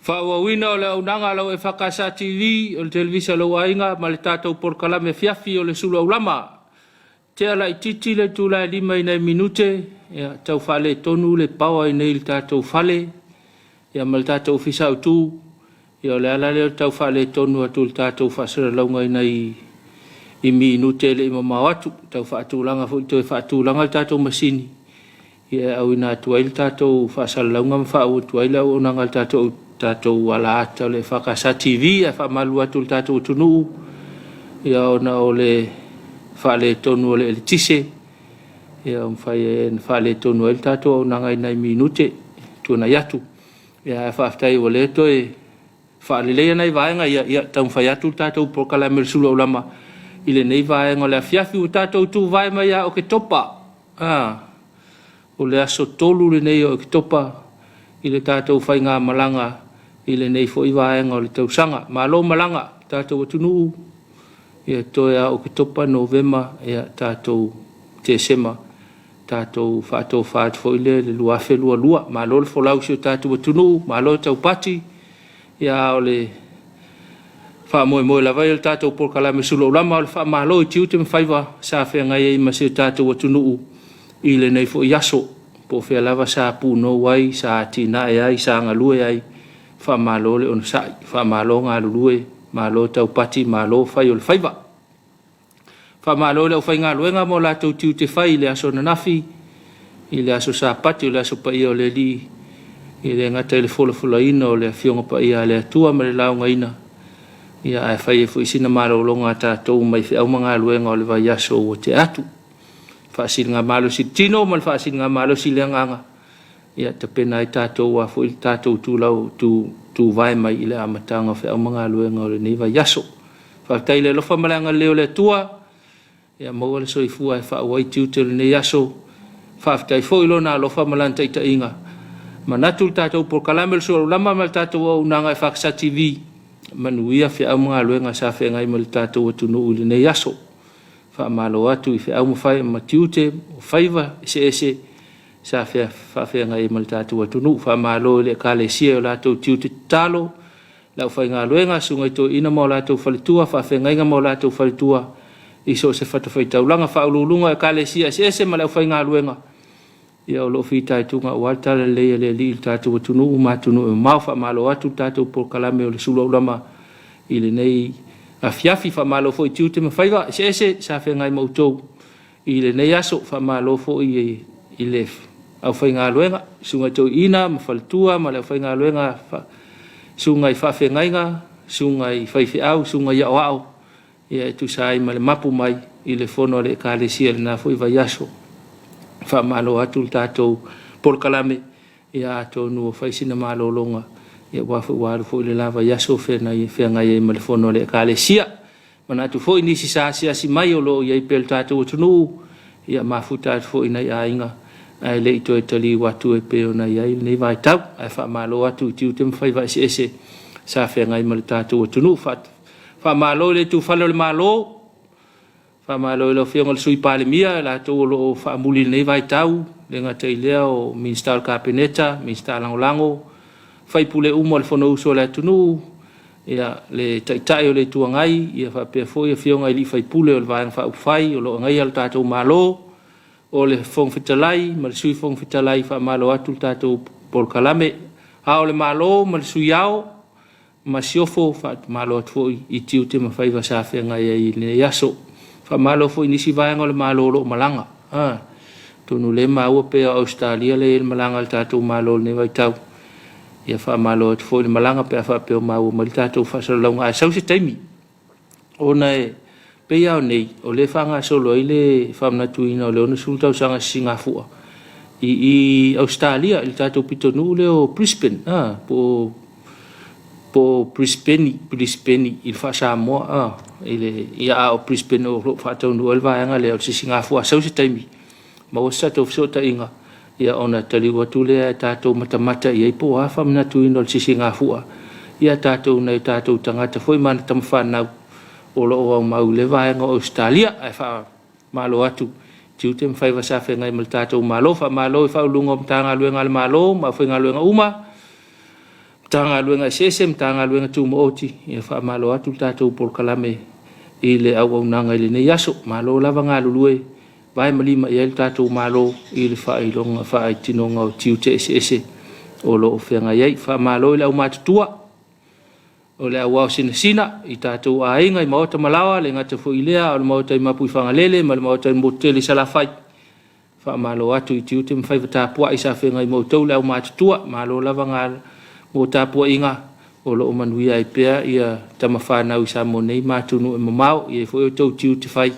Faaauauina o le auaunaga a lau EFKS TV, o le televisa a lou aiga ma le tatou polokalame afiafi o le Sulu Aulama. Tea laitiiti le itula e 5 i nai minute, ia, tau faaletonu le power i nei i le tatou fale, ia ma le tatou ofisa autu. Ia o le ala lea o le tau faaletonu atu o le tatou faasalalauga i nai i minute e le i mamao atu. Tau faatulaga foi toe faatulaga le tatou masini ia e auina atu ai le tatou faasalalauga ma faaauau atu ai le auaunaga a le tatou tatou alaata o le EFKS TV. Ae faamalulu atu i le tatou atunuu ia ona o le faaletonu o le eletise ia ua mafai ai ona faaletonu ai le tatou auaunaga i nai minute tuanai atu. Ia ae faafetai ua lea toe faaleleia nai vaega ia, ia taumafai atu le tatou polokalame o le Sulu Aulama i lenei vaega o le afiafi. Ua tatou tuvae mai ia Oketopa. Ah, o le aso 3 lenei o Oketopa i le tatou faigamalaga i lenei foi vaega o le tausaga. Malo malaga tatou atunuu, ia toe a Oketopa, Novema, ia tatou Tesema, tatou faatofa atu foi lea i le 2022. Malo le folau i si o tatou atunuu, malo taupati, ia o le faamoemoe lava ia o le tatou polokalame Suluaulama o le faamalo i tiute ma faiva sa feagai ai ma si o tatou atunuu i lenei foi aso. Po o fea lava sa punou ai, sa atinae ai, sa galue ai, faamalo le onosai, faamalo galulue, malo taupati, malo fai o le faiva. Faamalo i le aufaigaluega mo latou tiute fai i le aso ananafi, i le aso Sapati o le aso paia o le Alii, e le gata i le folafolaina o le Afioga Paia a le Atua ma le laugaina, ia ae fai ai foi sina malologa a tatou mai feau ma galuega o le vaiaso ua tea atu. Faasiligamalosi i le tino ma le faasiligamalosi i le agaga, ia tapena ai tatou aua foi le tatou tulau tu, tuvae mai i le amataga o feau ma galuega o lenei vaiaso. Faafetai i le alofa ma le agalelei o le Atua, ia maua le soifua e faaauau ai tiute o lenei aso. Faafetai foi i Lona alofa ma Lana taitaiga. Manatu le tatou polokalame o le Sualaulama ma le tatou auaunaga EFKS TV, manuia feau ma galuega sa feagai ma le tatou atunuu i lenei aso. Faamalo atu i feau ma fai ma tiute o faiva eseese sa faafeagai ai ma le tatou atunuu. Faamalo i le Ekalesia i o latou tiute tatalo, le aufaigaluega, susuga i toeaiina ma o latou faletua, faafeagaiga ma o latou faletua i so o se fatafaitaulaga, faauluuluga o Ekalesia eseese ma le aufaigaluega, ia o lo o fitaituga aua le talalelei a le Alii i le tatou atunuu ma atunuu e mamao. Faamalo atu le tatou polokalame o le Sulu Aulama i lenei afiafi. Faamalo foi i tiute ma faiva eseese sa feagai ma outou i lenei aso. Faamalo foi i le aufaigaluega, susuga i toeaiina ma faletua ma le aufaigaluega, susuga i faafeagaiga, susuga i faifeau, susuga i aoao, ia e tusa ai ma le mapu mai i le fono a le Ekalesia i lena foi vaiaso. Faamalo atu le tatou polokalame, ia atonu ua fai sina malologa, ia aua foi ua alu foi le la vaiaso o feagai ai ma le fono a le Ekalesia. Manatu foi nisi sa asiasi mai o lo o i ai pea i le tatou atunuu, ia mafuta atu foi i nai aiga ae le i toe taliu atu e pei ona i ai lenei vaitau. Ae faamalo atu i tiute ma faiva eseese sa feagai ma le tatou atunuu. Faamalo i le ituufale o le Malo, faamalo i lau Afioga i le Sui Palemia, i latou o lo o faamuli i lenei vaitau, le gata i lea o Minisita o le Kapeneta, Minisita Lagolago, faipule uma o le Fonousu a le atunuu, ia, le Taitai o le Itu Agai, ia faapea foi afioga i alii faipule o le Vaega Faaupufai o lo o agaia le tatou Malo, o le Fofoga Fetalai ma le Sui Fofoga Fetalai, faamalo atu le tatou polokalame. Ao o le Malo ma le Sui Ao, Masiofo, faamalo atu foi i tiute ma faiva sa feagai ai i lenei aso. Faamalo foi i nisi vaega o le Malo o lo o malaga. Atonu o lea e maua pei o Ausetalia lea e i ai le malaga a le tatou Malo i lenei vaitau. Ia faamalo atu foi i le malaga pe a faapea o maua mai le tatou faasalalauga ae sau se taimi. Ona e pei lava o nei, o lea e faagasolo ai le faamanatuina o le 60 tausaga sisigafua i Ausetalia, i le tatou pitonuu lea o Brisbane, po o Brisbane, Brisbane i le faa-Samoa, i le, ia a o Brisbane o lo o faataunuu ai le vaega lea o le sisigafua. A sau se taimi, maua se tatou fesootaiga, ia ona taliu atu lea e tatou matamata i ai po o a faamanatuina o le sisigafua ia tatou nai o tatou tagata foi ma ana tamafanau o lo o aumau i le vaega o Ausetalia. Ae faamalo atu tiute ma faiva sa feagai ma le tatou Malo. Faamalo i Ofisa Sili o Pulega o Matagaluega a le Malo ma aufaigaluega uma, Matagaluega eseese, Matagaluega Tumaoti, ia faamalo atu le tatou polokalame i le auaunaga i lenei aso. Malo lava galulue, vae ma lima i ai le tatou Malo i le faailoga faaitinoga o tiute eseese o lo o feagai ai. Faamalo i le aumatutua o le auao sinasina i tatou aiga i maota ma laoa, le gata foi i lea o le maota i Mapuifagalele ma le maota i le Motutele i Salafai. Faamalo atu i tiute ma faiva tapuai sa feagai ma outou le aumatutua. Malo lava mo tapuaiga o lo o manuia ai pea ia tama fanau i Samoa nei ma atunuu e mamao. E i ai foi outou tiute fai,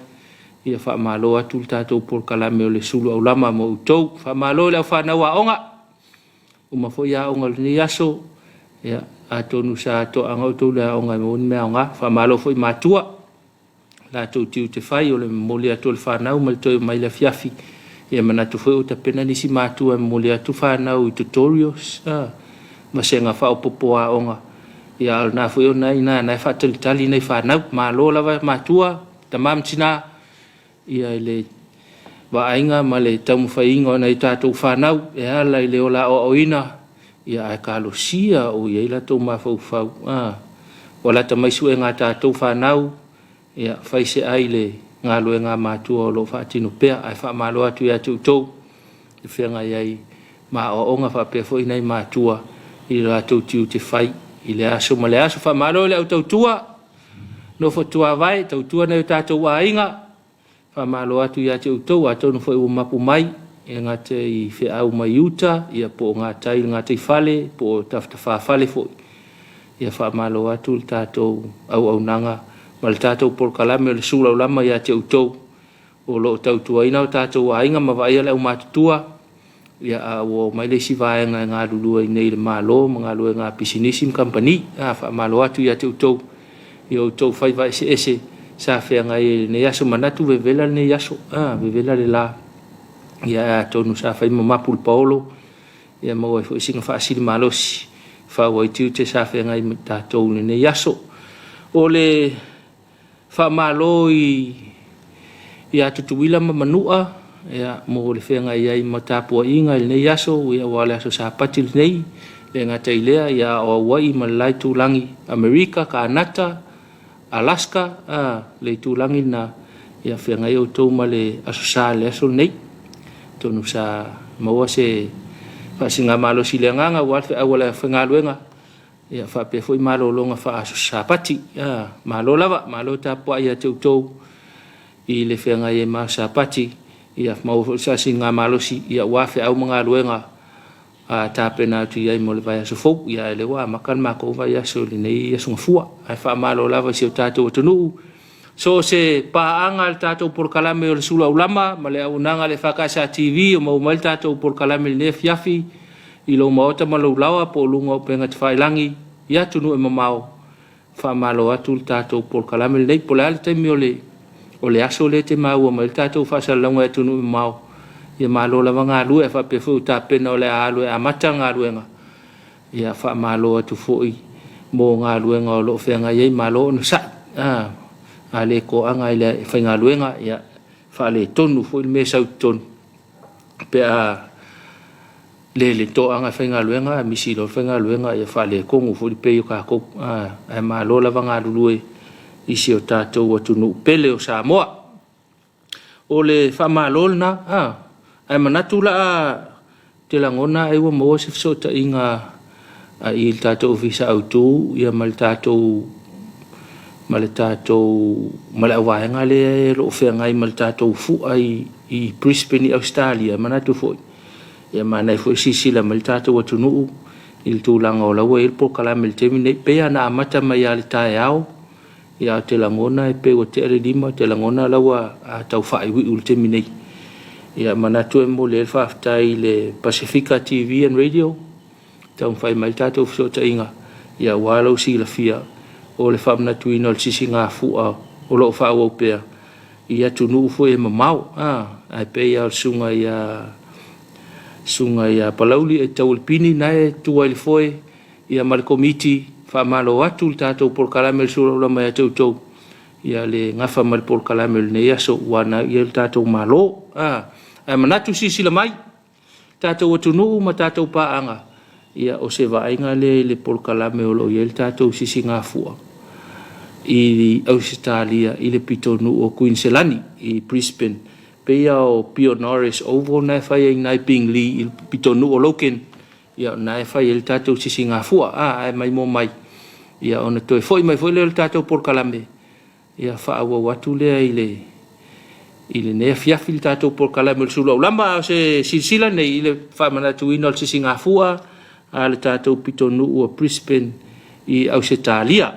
ia faamalo atu le tatou polokalame o le sulu aulama mo outou. Faamalo i le aufanau aoga, uma foi aoga o lenei aso, ia, atonu sa toaaga outou i le aoga e maua ni mea aoga. Faamalo foi i matua, latou tiute fai o le momoli atu o le fanau ma le toe mai le afiafi. Ia manatu foi ua tapena nisi matua e momoli atu fanau i tutorials, vasega faaopoopo aoga, ia a o lena foi o lena e i ina na e faatalitali nai fanau. Malo lava matua, tama ma tina, ia i le vaaiga ma le taumafaiga o nai tatou fanau e ala i le ola aoaoina, ia ae talosia o i ai latou mafaufau. Ua lata mai suega a tatou fanau, ia fai se ai i le galuega a matua o lo o faatino pea, ae faamalo atu ia te outou i feagai ai ma aoaoga faapea foi nai matua i lo latou tiute fai i le aso ma le aso. Faamalo i le au tautua, nofo tuavae, tautua nai o tatou aiga, faamalo atu ia te outou, atonu foi ua mapu mai e gata i feau mai uta, ia po o gatai i le gataifale, po o tafatafafale foi. Ia faamalo atu le tatou auaunaga ma le tatou polokalame o le sulaulama ia te outou o lo o tautuaina o tatou aiga ma vaaia le aumatutua, ia a ua omai le isi vaega e galulue ai nei i le Malo ma galuega a pisinisi ma kamupani. Faamalo atu ia te outou i outou faiva eseese sa feagai ai i lenei aso. Manatu vevela lenei aso, vevela le la, ia atonu sa fai ma mapu le paolo, ia maua ai foi sina faasilimalosi fau ai tiute sa feagai ma tatou i lenei aso. O le faamalo i ia Tutuila ma Manua ia, mo le feagai ai ma tapuaiga i lenei aso, ia, aua o le aso Sapati lenei, le gata i lea, ia, o Hawaii ma le la itulagi, Amerika, Kanata, Alaska, le itulagi lena, ia feagai outou ma le aso sa le aso lenei. Atonu sa maua se faasiligamalosi i le agaga aua le feau a le aufaigaluega, ia faapea foi malologa faa-aso Sapati. Malo lava, malo tapuai ia te outou i le feagai ai ma aso Sapati, ia maua foi le faasiligamalosi ia aua feau ma galuega a tapena atu i ai mo le vaiaso fou. Ia ae lea ua amata le matou vaiaso i lenei aso Gafua. Ae faamalo lava i si o tatou atunuu. So o se paaga a le tatou polokalame o le Sulu Aulama ma le auaunaga a le EFKS TV o maua mai le tatou polokalame i lenei afiafi i lou maota ma lou laoa po o luga o upega tafailagi i atunuu e mamao. Faamalo atu le tatou polokalame lenei. Po o le a le taimi o le o le aso lea e te maua mai ai le tatou faasalalauga i atunuu e mamao, ia malo lava galue, ae faapea foi ua tapena o le a alu e amata le galuega. Ia faamalo atu foi mo galuega o lo o feagai ai, malo onosai. A le toaga i le faigaluega, ia faaletonu foi le mea e sau i totonu pe a le le toaga e faigaluega ae misi loa le faigaluega, ia faaletonu foi le pay o tatou. Ae malo lava galulue i si o tatou atunuu pele o Samoa. O le faamalo lena, ae manatu la te lagona ai ua maua se fesootaiga i le tatou Ofisa Autu ia ma le tatou ma le tatou ma le auvaega lea o lo o feagai ma le tatou fua i Brisbane i Ausetalia. Manatu foi ia manaia foi silasila mai le tatou atunuu i le tulaga o la ua i ai le polokalame i le taimi lenei. Pei lava ona amata mai lava i le taeao, ia ou te lagona e pei ua tea le 5, ou te lagona la ua tau faaiuiu i le taimi nei. Ia manatu e momoli ai le faafetai i le Pasefika TV and Radio, taumafai mai le tatou fesootaiga, ia aua lou silafia o le faamanatuina o le sisigafua o lo o faaauau pea i atunuu foi e mamao, ae pei lava o le susuga ia susuga ia Palauli e Taualipini na e tua i le foe ia ma le komiti. Faamalo atu le tatou polokalame o le Sulaula mai ia te outou ia le gafa ma le polokalame o lenei aso ua na i ai le tatou Malo. Ae manatu silasila mai tatou atunuu ma tatou paaga, ia o se vaaiga lea i le polokalame o lo o i ai le tatou sisigafua i Ausetalia i le pitonuu o Kuiniselani i Brisbane, pei lava o Pio Norris Oval lena e fai ai i ina i Beenleigh i le pitonuu o Logan, o lena e fai ai le tatou sisigafua. Ae maimoa mai, ona toe foi mai foi lea o le tatou polokalame, ia faaauau atu lea i lenei afiafi le tatou polokalame o le sulu aulama. A o se silasila lenei i le faamanatuina o le sisigafua a le tatou pitonuu o Brisbane i Ausetalia.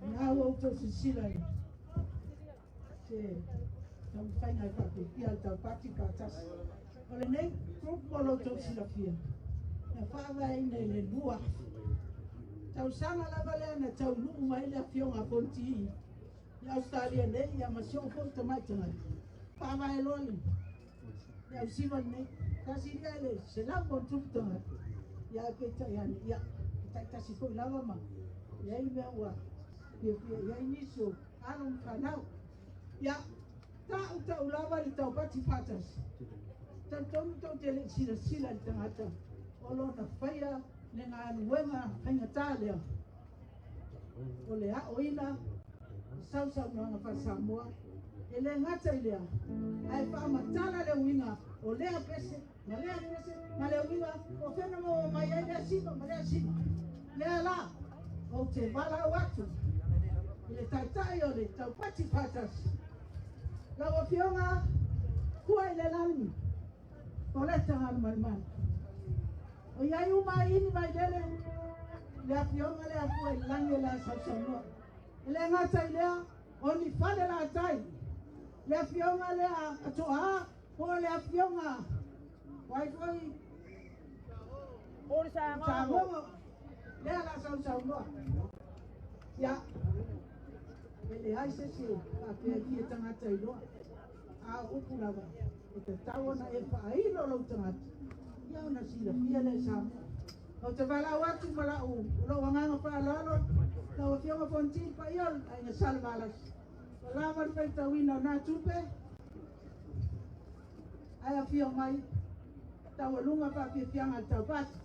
Na ua outou silasila i se taumafaiga e faapuipia le taupati faatasi. O lenei group mo lo outou silafia, na faavaeina i le 2000. Tausaga lava lea na taunuu mai le afioga a Fonoti i Ausetalia nei, ia ma si ou foi tamai tagata. Faavae loa le ausiva lenei. Tasi lea le 100+ tagata, ia ae peitai ane, ia, e taitasi foi lava ma i ai mea ua fiafia i ai nisi o alo ma fanau. Ia, ta'u lava le taupati faatasi. Talitonu tou te le i silasila i le tagata o lona faia le galuega faigata lea o le aoina sausaunoaga faa-Samoa. E le gata i lea, ae faamatala le uiga o lea pese ma lea pese ma le uiga o fena maua mai ai lea sima ma lea sima. Lea la, ou te valaau atu i le taitai o le taupati faatasi. Lau Afioga, kua i le lagi, Koleta Galumalemana. O i ai uma ai ini vailele, le afioga le afua i le lagi o le a sausaunoa. E le gata i lea, o ni fale latai, le afioga lea a Toa, po o le afioga, o ai foi, Sagogo, lea la sausaunoa. Ia, e leai se isi faapea e fia tagata iloa. A o upu lava, e tatau ona e faailo lou tagata, ia ona silafia lea e Samoa. Ou te valaau atu ma lou agaga faaaloalo, lau Afioga Fonoti, le paia o le Aiga Salevalasi, ua lava le faitauina o na tupe, ae afio mai taualuga faafiafiaga a le taupati.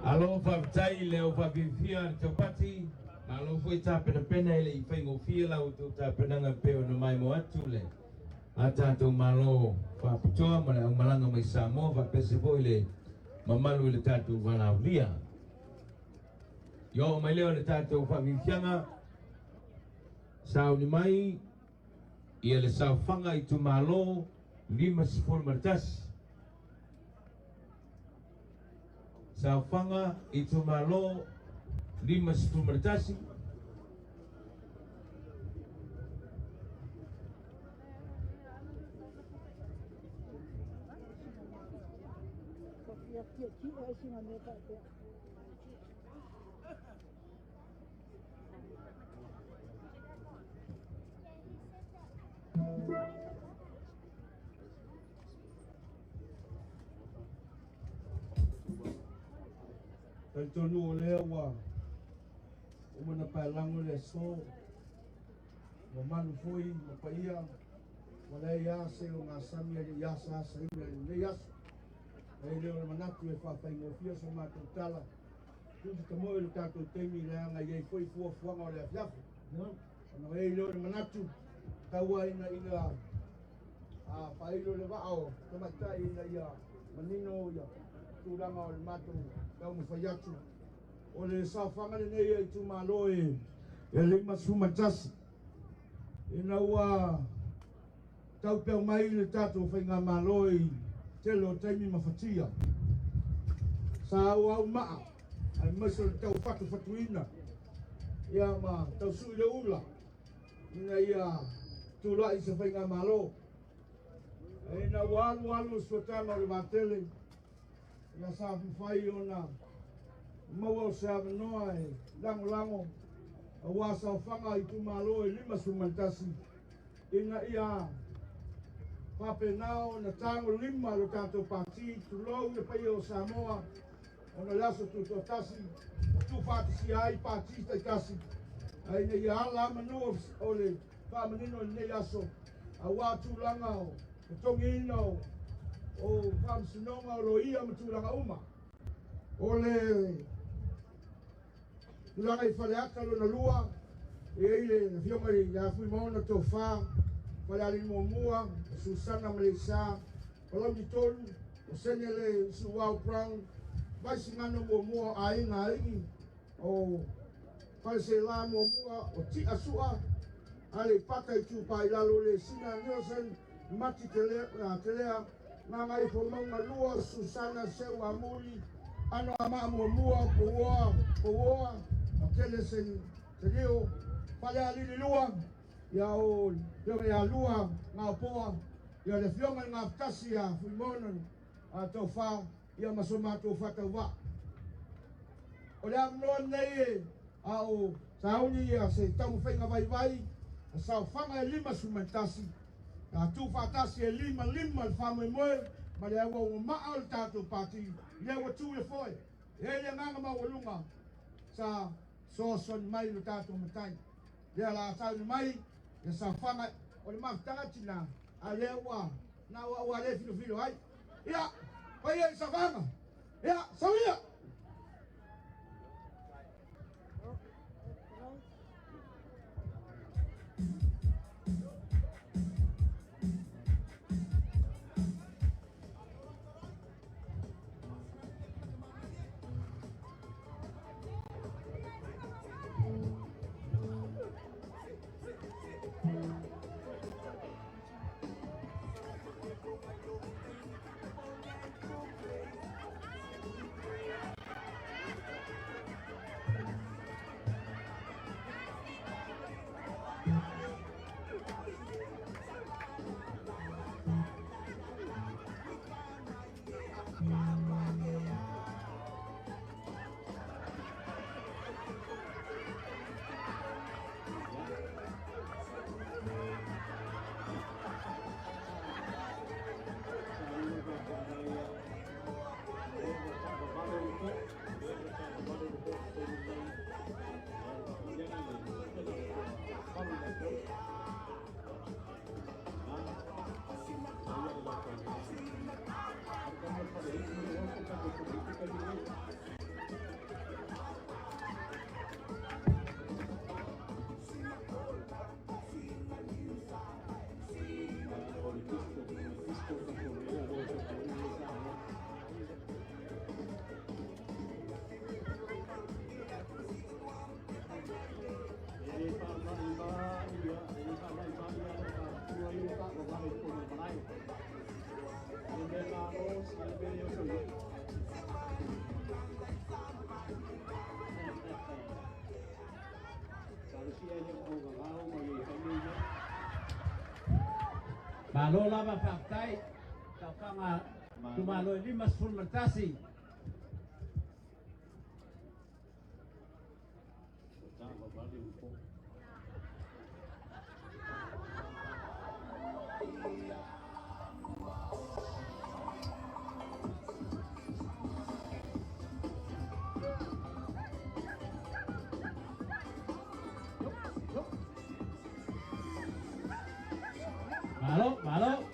Alo faafetai i le au faafiafia a le taupati, malo foi tapenapena e le i faigofie la outou tapenaga e pei ona maimoa atu le a tatou Malo faapitoa ma le aumalaga mai Samoa faapea se foi le mamalu i le tatou valaaulia. Ia oo mai lea o le tatou faafiafiaga, sauni mai ia le saofaga itumalo 51. Saofaga itumalo 51. Talitonu o lea ua uma ona paelago le aso, mamalu foi ma paia, ua leai lava se ogasami e le i asaasaina i lenei aso. E le o le manatu e faafaigofie so matou tala, tuuta moe le tatou taimi leaga e i ai foi fuafuaga o le afiafi. Ona e i ai lea o le manatu, taua ina ia faailo le vaa o tamaitai ina ia manino ia tulaga o le matou taumafai atu. O le saofaga lenei e itumalo e 51. Ina ua taupea mai le tatou faigamalo i tele o taimi ma fatia, sa auau maa aemaise o le tau fatufatuina ia ma tausui le ula ina ia tulai se faigamalo. Ina ua alu alu le suataga o le vatele, ia sa mafai ona maua o se avanoa e lagolago aua saofaga itumalo e 51 ina ia faapena ona tagolima lo tatou pati, tulou le paia o Samoa, ona le aso tutoatasi ua tuufaatasia ai pati taitasi, ae ina ia ala manu o le faamanino i lenei aso aua tulaga o totogiina o faamasinoga o loia ma tulaga uma. O le tulaga i Faleata lona lua, e i ai le afioga ia Fuimaono Tofa, Falealili muamua, o Susana Maleisa, Palauli tolu, o Senele Suao Brown, Vaisigano muamua, Aiga Alii, o Falesela muamua, o Tia Sua, Aleipata Itupa i lalo le Sina Nielsen, Mati Telea, Gagaifomauga lua, Susana Seu Amuli, Ano Amaa muamua, Pouoa, Matele Selio, Falealili lua, ia o Afioga ia Lua Gaopoa, ia le Afioga i Gafetasi ia Fuimaono Tofa, ia ma so matou faatauvaa. O le avanoa lenei a o sauni ia se taumafaiga vaivai a saofaga e 51, a tuufaatasi e 55 le faamoemoe ma le auaugamaa o le tatou pati, lea ua tu le foe. E i ai le agaga maualuga sa soasoani mai lo tatou matai. Lea la sauni mai ia saofaga o le mafutaga tina, a lea ua na ua le filofilo ai. Ia, paia i saofaga. Ia, sauia! Malo lava faafetai taufaga itumalo e 51. Malo, malo.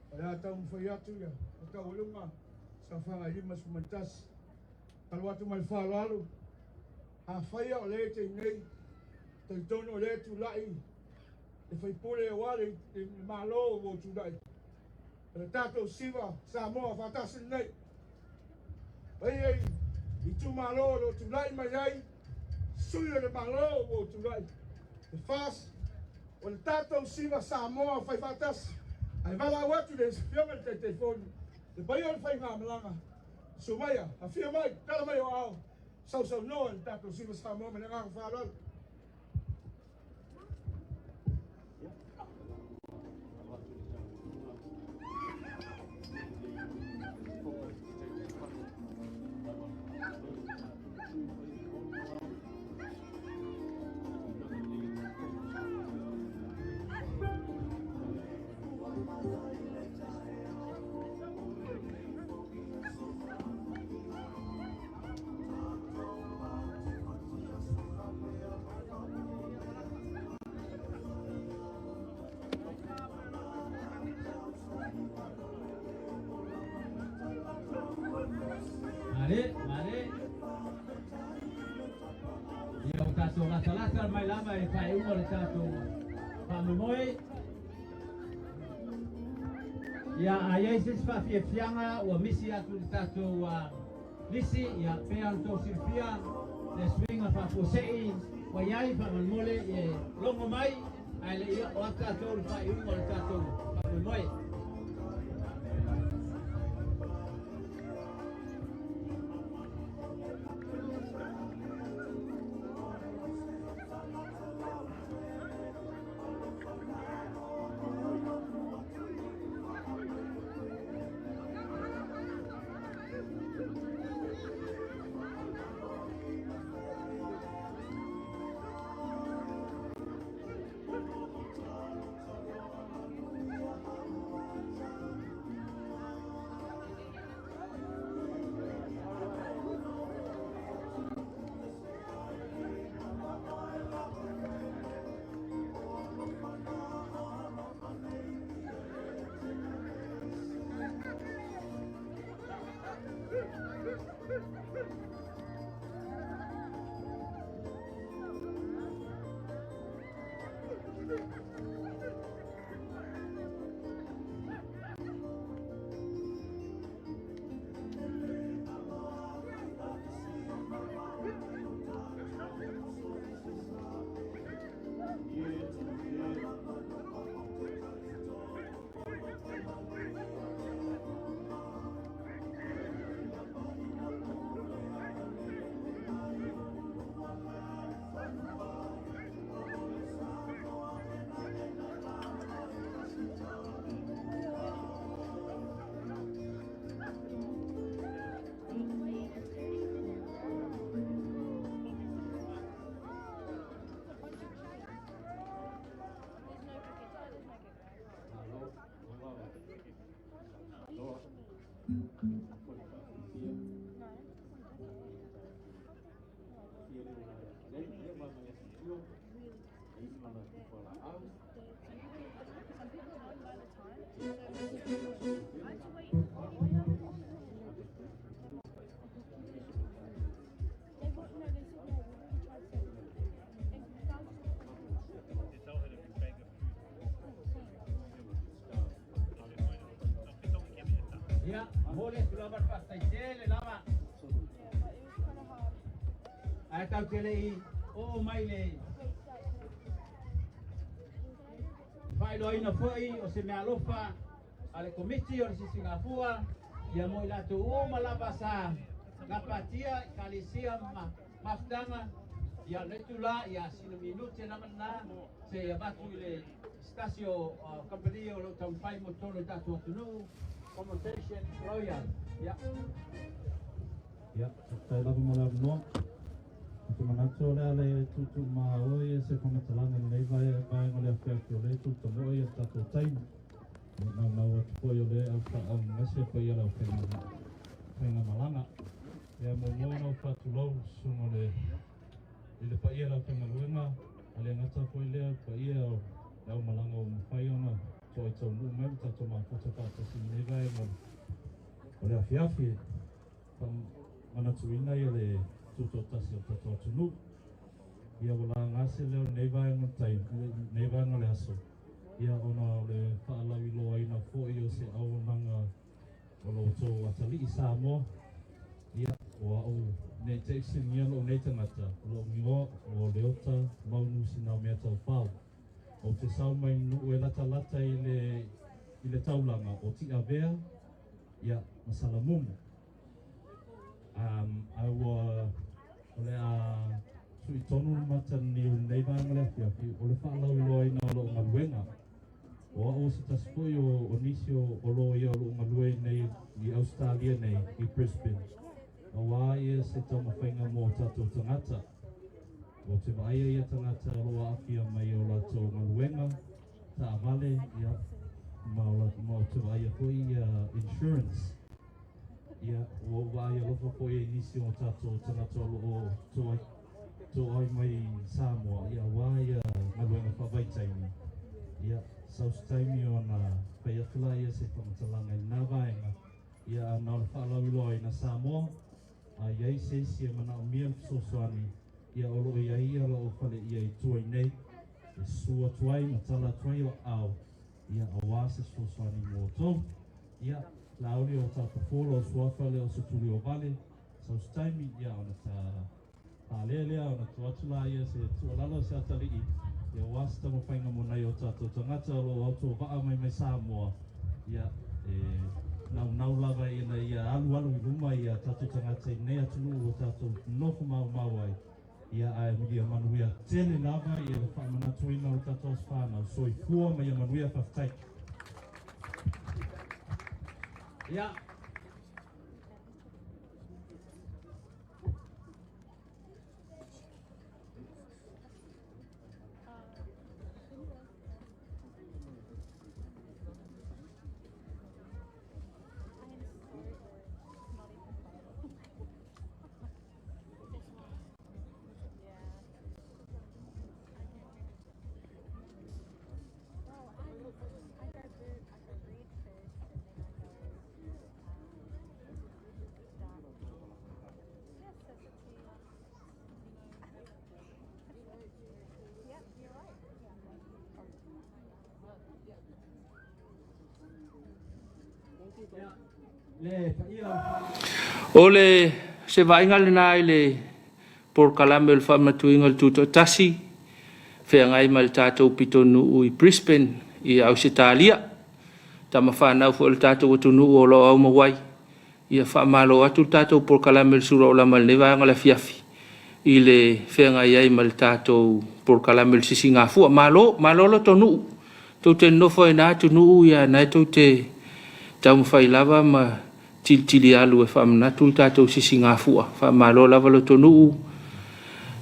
O le a taumafai atu ia taualuga saofaga e 51. Talu atu ma le faaaloalo, afai o lea e te i nei, talitonu o lea e tulai le faipule aua le Malo ua tulai. O le tatou siva Samoa faatasi lenei. Paia i itumalo o lo o tulai mai ai sui o le Malo ua tulai. Le FAST, o le tatou siva Samoa fai faatasi. Ae valaau atu le afioga i le Taitaifono, le paia o le faigamalaga, susu maia, afio mai, tala mai o ao, sausaunoa i le tatou siva Samoa ma le agaga faaaloalo. Mare, mare. Ia o tātou latalata mai lava e whai le tātou whaamoemoe. Ia a iai se isi faafiafiaga ua misi atu le tatou lisi, ia pea ona tou silafia le suiga faafuase'i ua iai faamolemole e logo mai ae le'i oo atu tatou le faaiuga o le tatou faamoemoe. Ia, momoli atu lava le faafetai tele lava. Ae tatou te le i oo mai le faailoaina foi o se meaalofa a le Komiti o le Sisigafua ia mo i latou uma lava sa gapatia i kalesia ma mafutaga ia le tula ia sina minute lava lena se ia avatu i le se tasi o kamupani o lo o taumafai mo totonu o le tatou atunuu Promotion Royal. Ia. Ia, faafetai lava mo le avanoa. Ou te manatu o le a le tuutuumaoa ia se faamatalaga i lenei vaega o le afiafi o lea e tulitamoa ia le tatou taimi. Ia naunau atu foi o lea e faaaaogagase paia o le aufaigamalaga. Ia muamua ona ou faatulou susuga o le i le paia o le aufaigaluega a le gata foi lea paia o le aumalaga ua mafai ona toai taunuu mai ma tatou mafuta faatasi i lenei vaega o le afiafi e faamanatuina ia le tutoatasi o le tatou atunuu. Ia ua laga se leo i lenei vaega o le taimi, lenei vaega o le aso. Ia ona o le faalauiloaina foi o se auaunaga o lo outou atalii Samoa. Ia, o au ne i te i fesiligia lou nei tagata, o lou igoa o Leota Maunu Sinaomea Taufao. Ou te sau mai nuu e latalata i le i le taulaga o Tiavea, ia, ma Salamumu. Um, ae ua o le a suitonu le mataniu i lenei vaega o le afiafi, o le faalauiloaina o lou galuega. O au o se tasi foi o, o nisi o, o loia o lou galue nei i Ausetalia nei, i Brisbane. Auā ia se taumafaiga mo tatou tagata. Ou te vaaia ia tagata o lo o aafia mai i o latou galuega, taavale, ia, ma o latou, ma ou te vaaia foi ia insurance. Ia, ua ou vaai alofa foi i nisi o tatou tagata o lo o toai, toai mai i Samoa, ia, auā ia galuega faavaitaimi. Ia, sau se taimi ona fai atu laia se faamatalaga i lena vaega, ia, a na o le faalauiloaina Samoa, A i ai se isi e manaomia le fesoasoani, ia o lo o i ai ia lou fale ia i tua i nei, e susu atu ai ma tala atu ai o aao, ia auā se fesoasoani mo outou. Ia, Laauli o ta fofo lou suafa lea o Setuliovale, sau se taimi, ia ona ta palea lea ona tuu atu laia se tuualalo se atalii, ia auā se taumafaiga mo nai o tatou tagata o lo o autovaa mai mai Samoa, Ia, e naunau lava ina ia alualu i luma ia tatou tagata i lenei atunuu ua tatou nofo maumau ai. Ia, ae ia manuia tele lava ia le faamanatuina o le tatou aso fanau. Soifua ma ia manuia, faafetai. Ia. O le se vaaiga lena i le polokalame o le faamanatuina o le Tutoatasi, feagai ma le tatou pitonuu i Brisbane i Ausetalia. Tama fanau foi o le tatou atunuu o lo o aumau ai. Ia faamalo atu le tatou polokalame o le Sula Olama i lenei vaega o le afiafi i le feagai ai ma le tatou polokalame o le Sisigafua. Malo, malo lo tonuu. Tou te nonofo ai na atunuu ia na e tou te taumafai lava ma tilitili alu e faamanatu le tatou sisigafua. Faamalo lava lo tonuu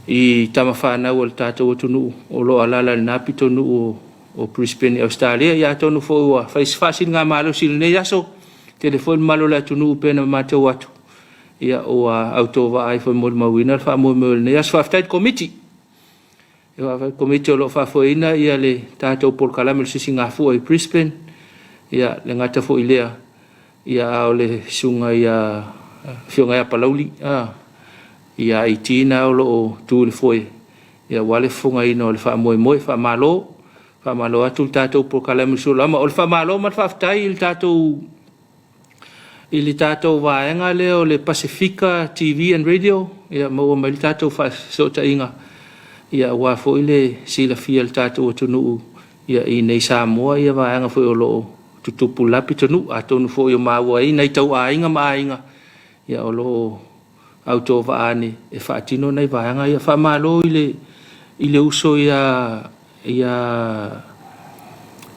i tama fanau a le tatou atunuu o lo o alaala i lena pitonuu o Brisbane i Ausetalia. Ia atonu foi ua fai se faasiligamalosi i lenei aso, tele foi le mamalu o le atunuu pei ona matou atu, ia ua autovaa ai foi molimauina le faamoemoe o lenei aso. Faafetai i le Komiti. Ia faafetai i le Komiti o lo o faafoeina ia le tatou polokalame o le Sisigafua i Brisbane. Ia le gata foi i lea, ia a o le susuga ia Afioga ia Palauli, a, ia IT na o lo o tu i le foe, ia aua le fofogaina o le faamoemoe. Faamalo, faamalo atu le tatou polokalame o le Sulama. O le faamalo ma le faafetai i le tatou i le tatou vaega lea o le Pasefika TV and Radio, ia maua mai le tatou faafesootaiga, ia aua foi le silafia e le tatou atunuu ia i nei Samoa ia vaega foi o lo o tutupu la pitonuu, atonu foi o maua ai nai tauaiga ma aiga ia o lo o autovaa ane e faatino nai vaega ia. Faamalo i le i le uso ia ia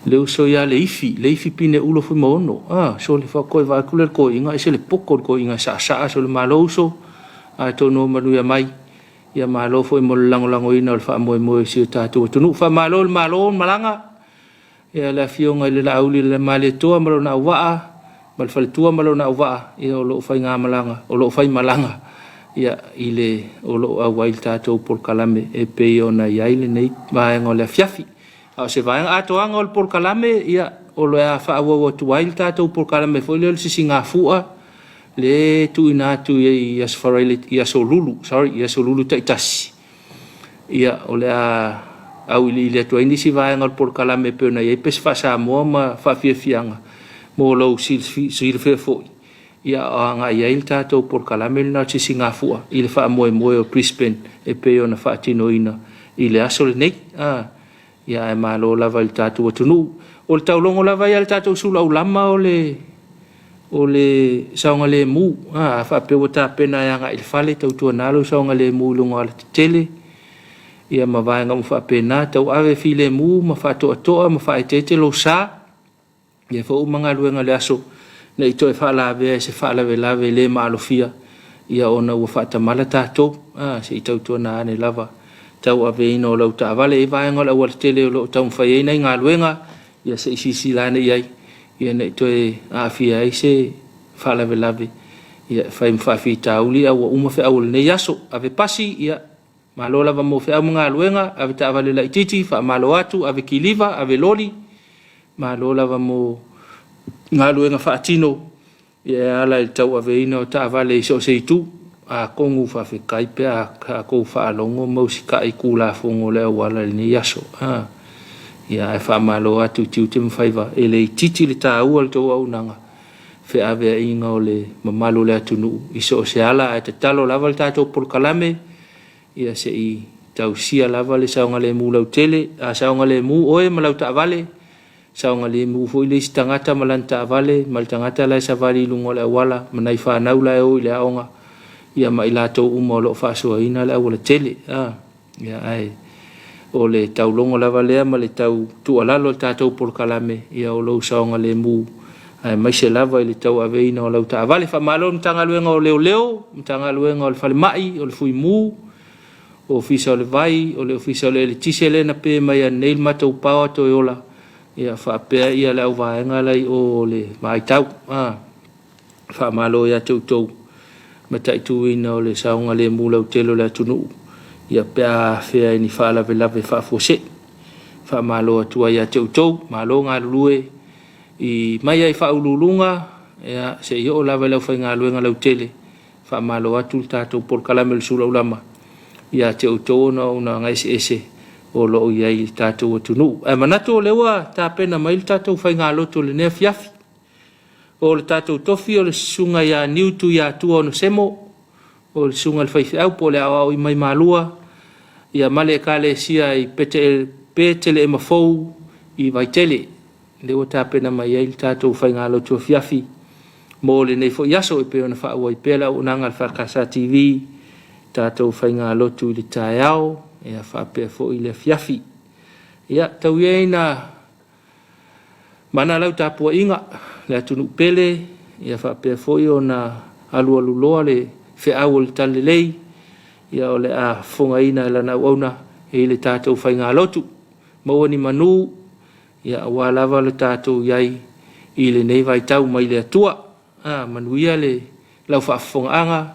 le uso ia Leifi, Leifi Pineulo Fuimaono. Ah, sole fakoe vaai kule le koiga ese le poko le koiga saasaa sole malo uso. Atonu o manuia mai. Ia malo foi mo le lagolagoina o le faamoemoe o si o tatou atunuu. Faamalo i le Malo malaga. Ia le Afioga i le Laauli le Malietoa ma lona auvaa, ma le faletua ma lona auvaa, ia o lo o faigamalaga, o lo o faimalaga ia i le o lo o auai le tatou polokalame e pei ona i ai lenei vaega o le afiafi. A o se vaega atoaga o le polokalame, ia o le a faaauau atu ai le tatou polokalame foi lea o le sisigafua, le tuuina atu i Aso Faraile, i Aso Lulu, sorry, i Aso Lulu taitasi. Ia, o le a Auiliili atu ai nisi vaega o le polokalame e pei ona i ai pese faa-Samoa ma faafiafiaga mo lou silafia foi, ia o agai ai le tatou polokalame lena o le Sisigafua i le faamoemoe o Brisbane e pei ona faatinoina i le aso lenei. Ia ae malo lava i le tatou atunuu. O le taulogo lava ia a le tatou sulaulama o le saogalemu. A faapea ua tapena e agai i le fale, tautuana lou saogalemu i luga o alatetele ia ma vaega uma faapena, tauave filemu ma faatoatoa ma faaeteete lou sa. Ia foi uma galuega o le aso, ne i toe faalavea i se faalavelave le maalofia, ia ona ua faatamala tatou. Se i tautuana ane lava tauaveina o lau taavale. E i ai vaega o le aualatele o lo o taumafai ai nai galuega, ia se i silasila ane i ai, ia ne i toe aafia ai se faalavelave, ia e fai ma faafitauli ae ua uma feau o lenei aso. Ave pasi, ia malo lava mo feau ma galuega, ave taavale laitiiti, faamalo atu, ave kiliva, ave loli, malo lava mo galuega faatino ia e ala i le tauaveina o taavale i so o se itu. Atonu faafetai pe a tatou faalogo ma usitai i Tulafono o le auala i lenei aso. Ia ae faamalo atu i tiute ma faiva, e le itiiti le taua o le tou auaunaga feaveaiga o le mamalu o le atunuu i so o se ala, ae tatalo lava le tatou polokalame ia se i tausia lava le saogalemu lautele. A saogalemu oe ma lau taavale, saogalemu foi le isi tagata ma lana taavale ma le tagata la e savali i luga o le auala ma nai fanau la e o i le aoga, ia ma i latou uma o lo o faasoaina le aualatele. Ia ae o le taulogo lava lea ma le tau tuualalo i le tatou polokalame, ia o lou saogalemu aemaise lava i le tauaveina o lau taavale. Faamalo i le Matagaluega o Leoleo, Matagaluega o le Falemai, o le Fuimu, Ofisa o le Vai, o le Ofisa o le Eletise lea na pe mai ananei le matou power toe ola, ia faapea ia le auvaega la i o o le Vaitau. Faamalo ia te outou mataituina o le saogalemu lautele o le atunuu, ia pe a afea i ni faalavelave faafuasei. Faamalo atu ai ia te outou, malo galulue i mai ai faauluuluga, ia se i oo lava i le aufaigaluega lautele. Faamalo atu le tatou polokalame o le Sulaulama ia te outou ona o auaunaga eseese o lo o i ai i le tatou atunuu. Ae manatu o lea ua tapena mai le tatou faigalotu i lenei afiafi. O le tatou tofi o le Susuga ia Niu Tuiatua Onesemo, o le Susuga i le Faifeau po o le Aoao i Maimalua, ia ma le Ekalesia i Peteleema Fou i Vaitele. Lea ua tapena mai ai le tatou faigalotu afiafi mo lenei foi aso e pei ona faaauau ai pea le auaunaga a le EFKS TV, tatou faigalotu i le taeao, ia faapea foi le afiafi. Ia, tau ia ina mana lau tapuaiga le atunuu pele, ia faapea foi ona alualuloa le feau o le talalelei, ia o le a fofogaina e lana auauna i le tatou faigalotu. Maua ni manu, ia aua lava le tatou i ai i lenei vaitau mai le Atua. Manuia le lau faafofogaaga,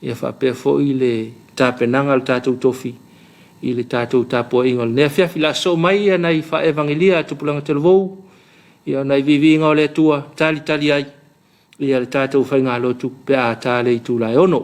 ia faapea foi le tapenaga o le tatou tofi i le tatou tapuaiga o lenei afiafi. O le a sosoo mai nai faa-evagelia a Tupulaga Talavou, ia o nai viiviiga o le Atua talitali ai ia le tatou faigalotu pe a ta le itula e 6.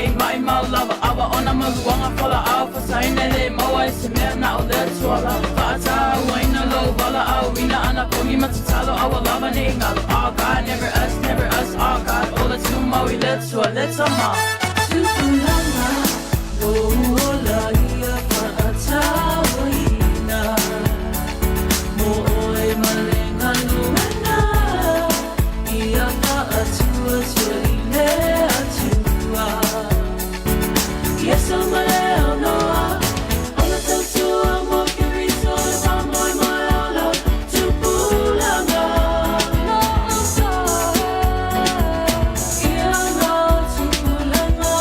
Nei mai mau lava ava ona maluanga fola au fasaina le maua i se mea na o le atua lava. Faatauaina lou valaauina anapogi ma tatalo aua lava nei galo. All God, never us, never us, all God. Ola tumau i le Atua le Tama. Tupulaga lou ola ia faatauaina. Mo oe ma le galuega ia faatuatua i le Atua. Iesu ma le aunoa, o le tautua mo Keriso e faamoemoe ola tupulaga. Ia na tupulaga.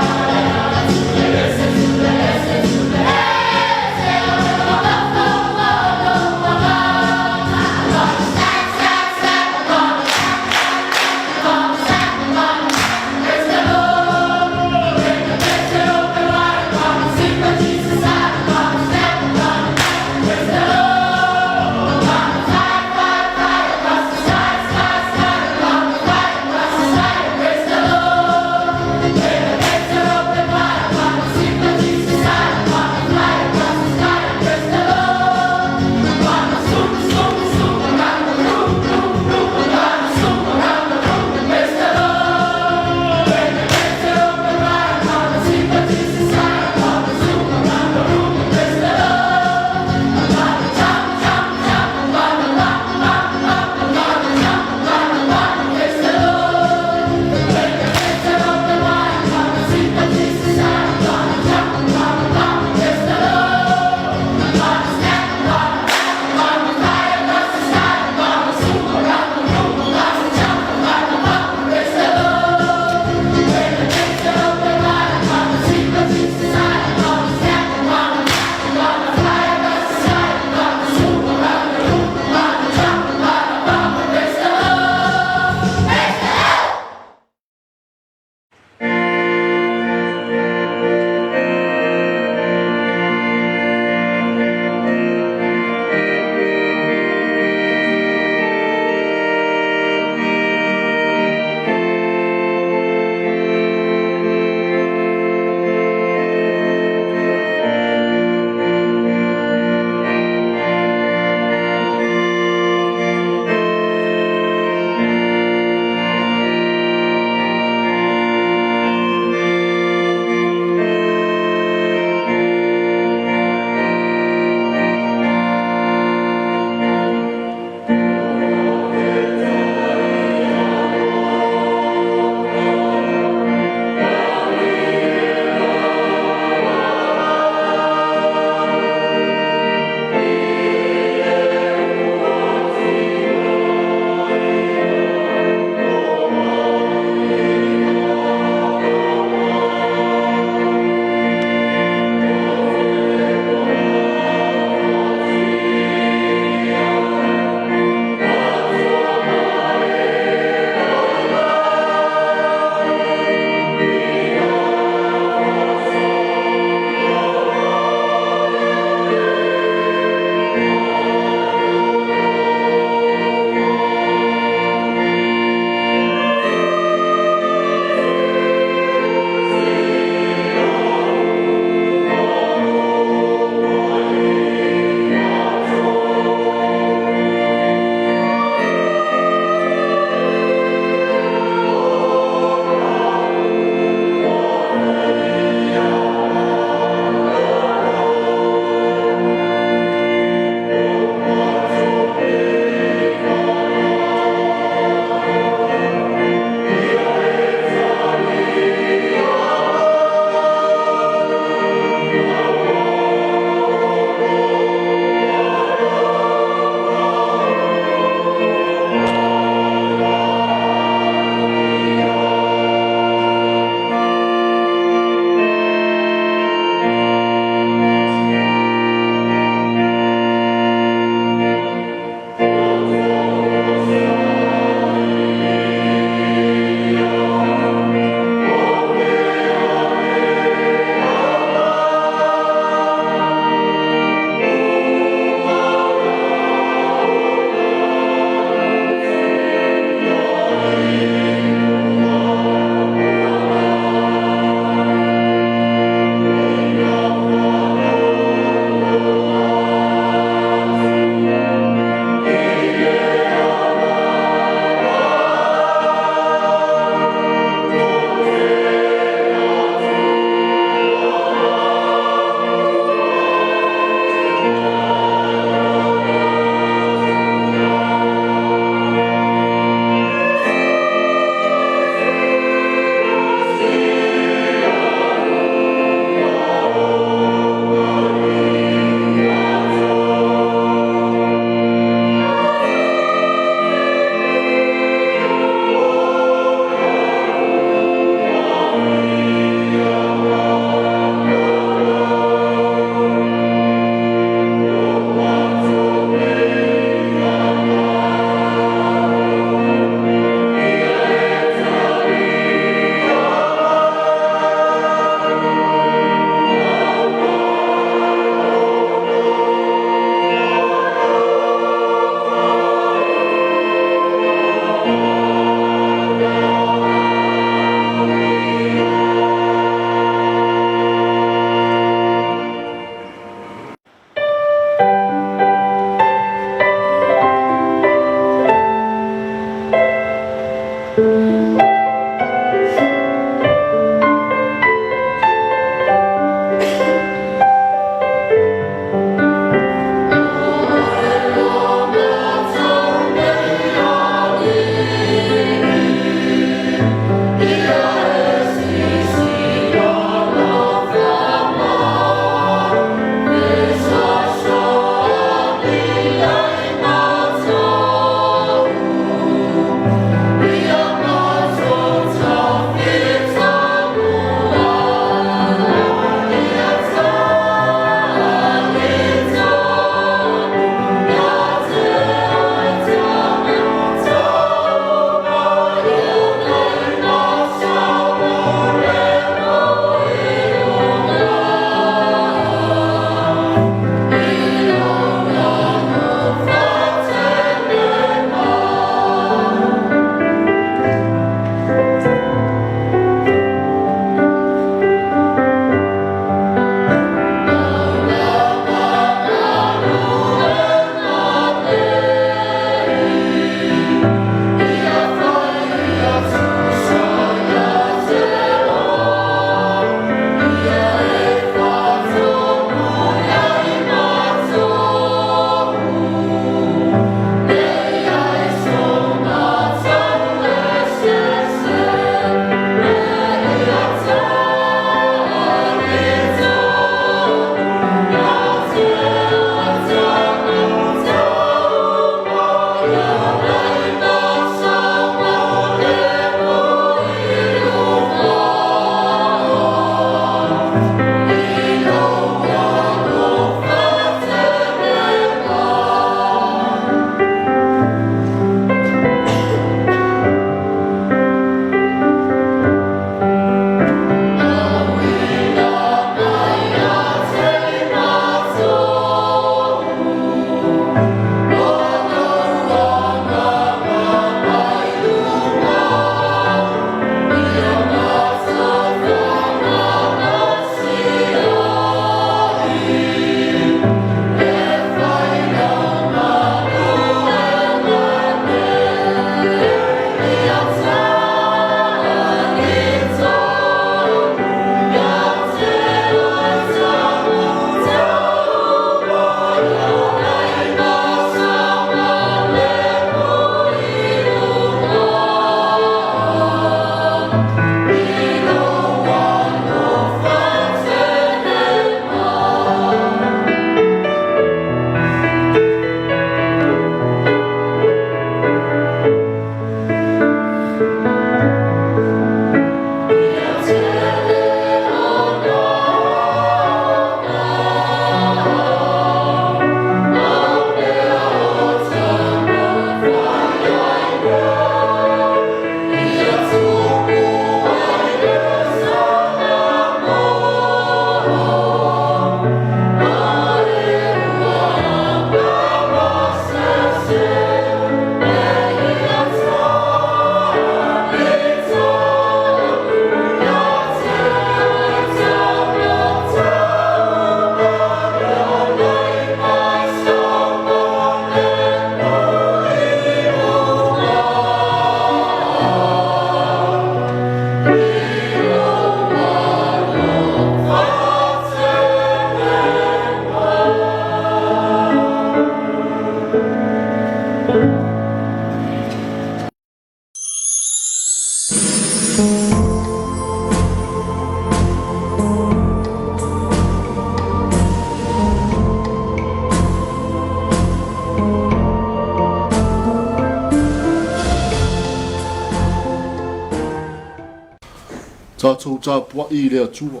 Tatou tapuai i le Atua.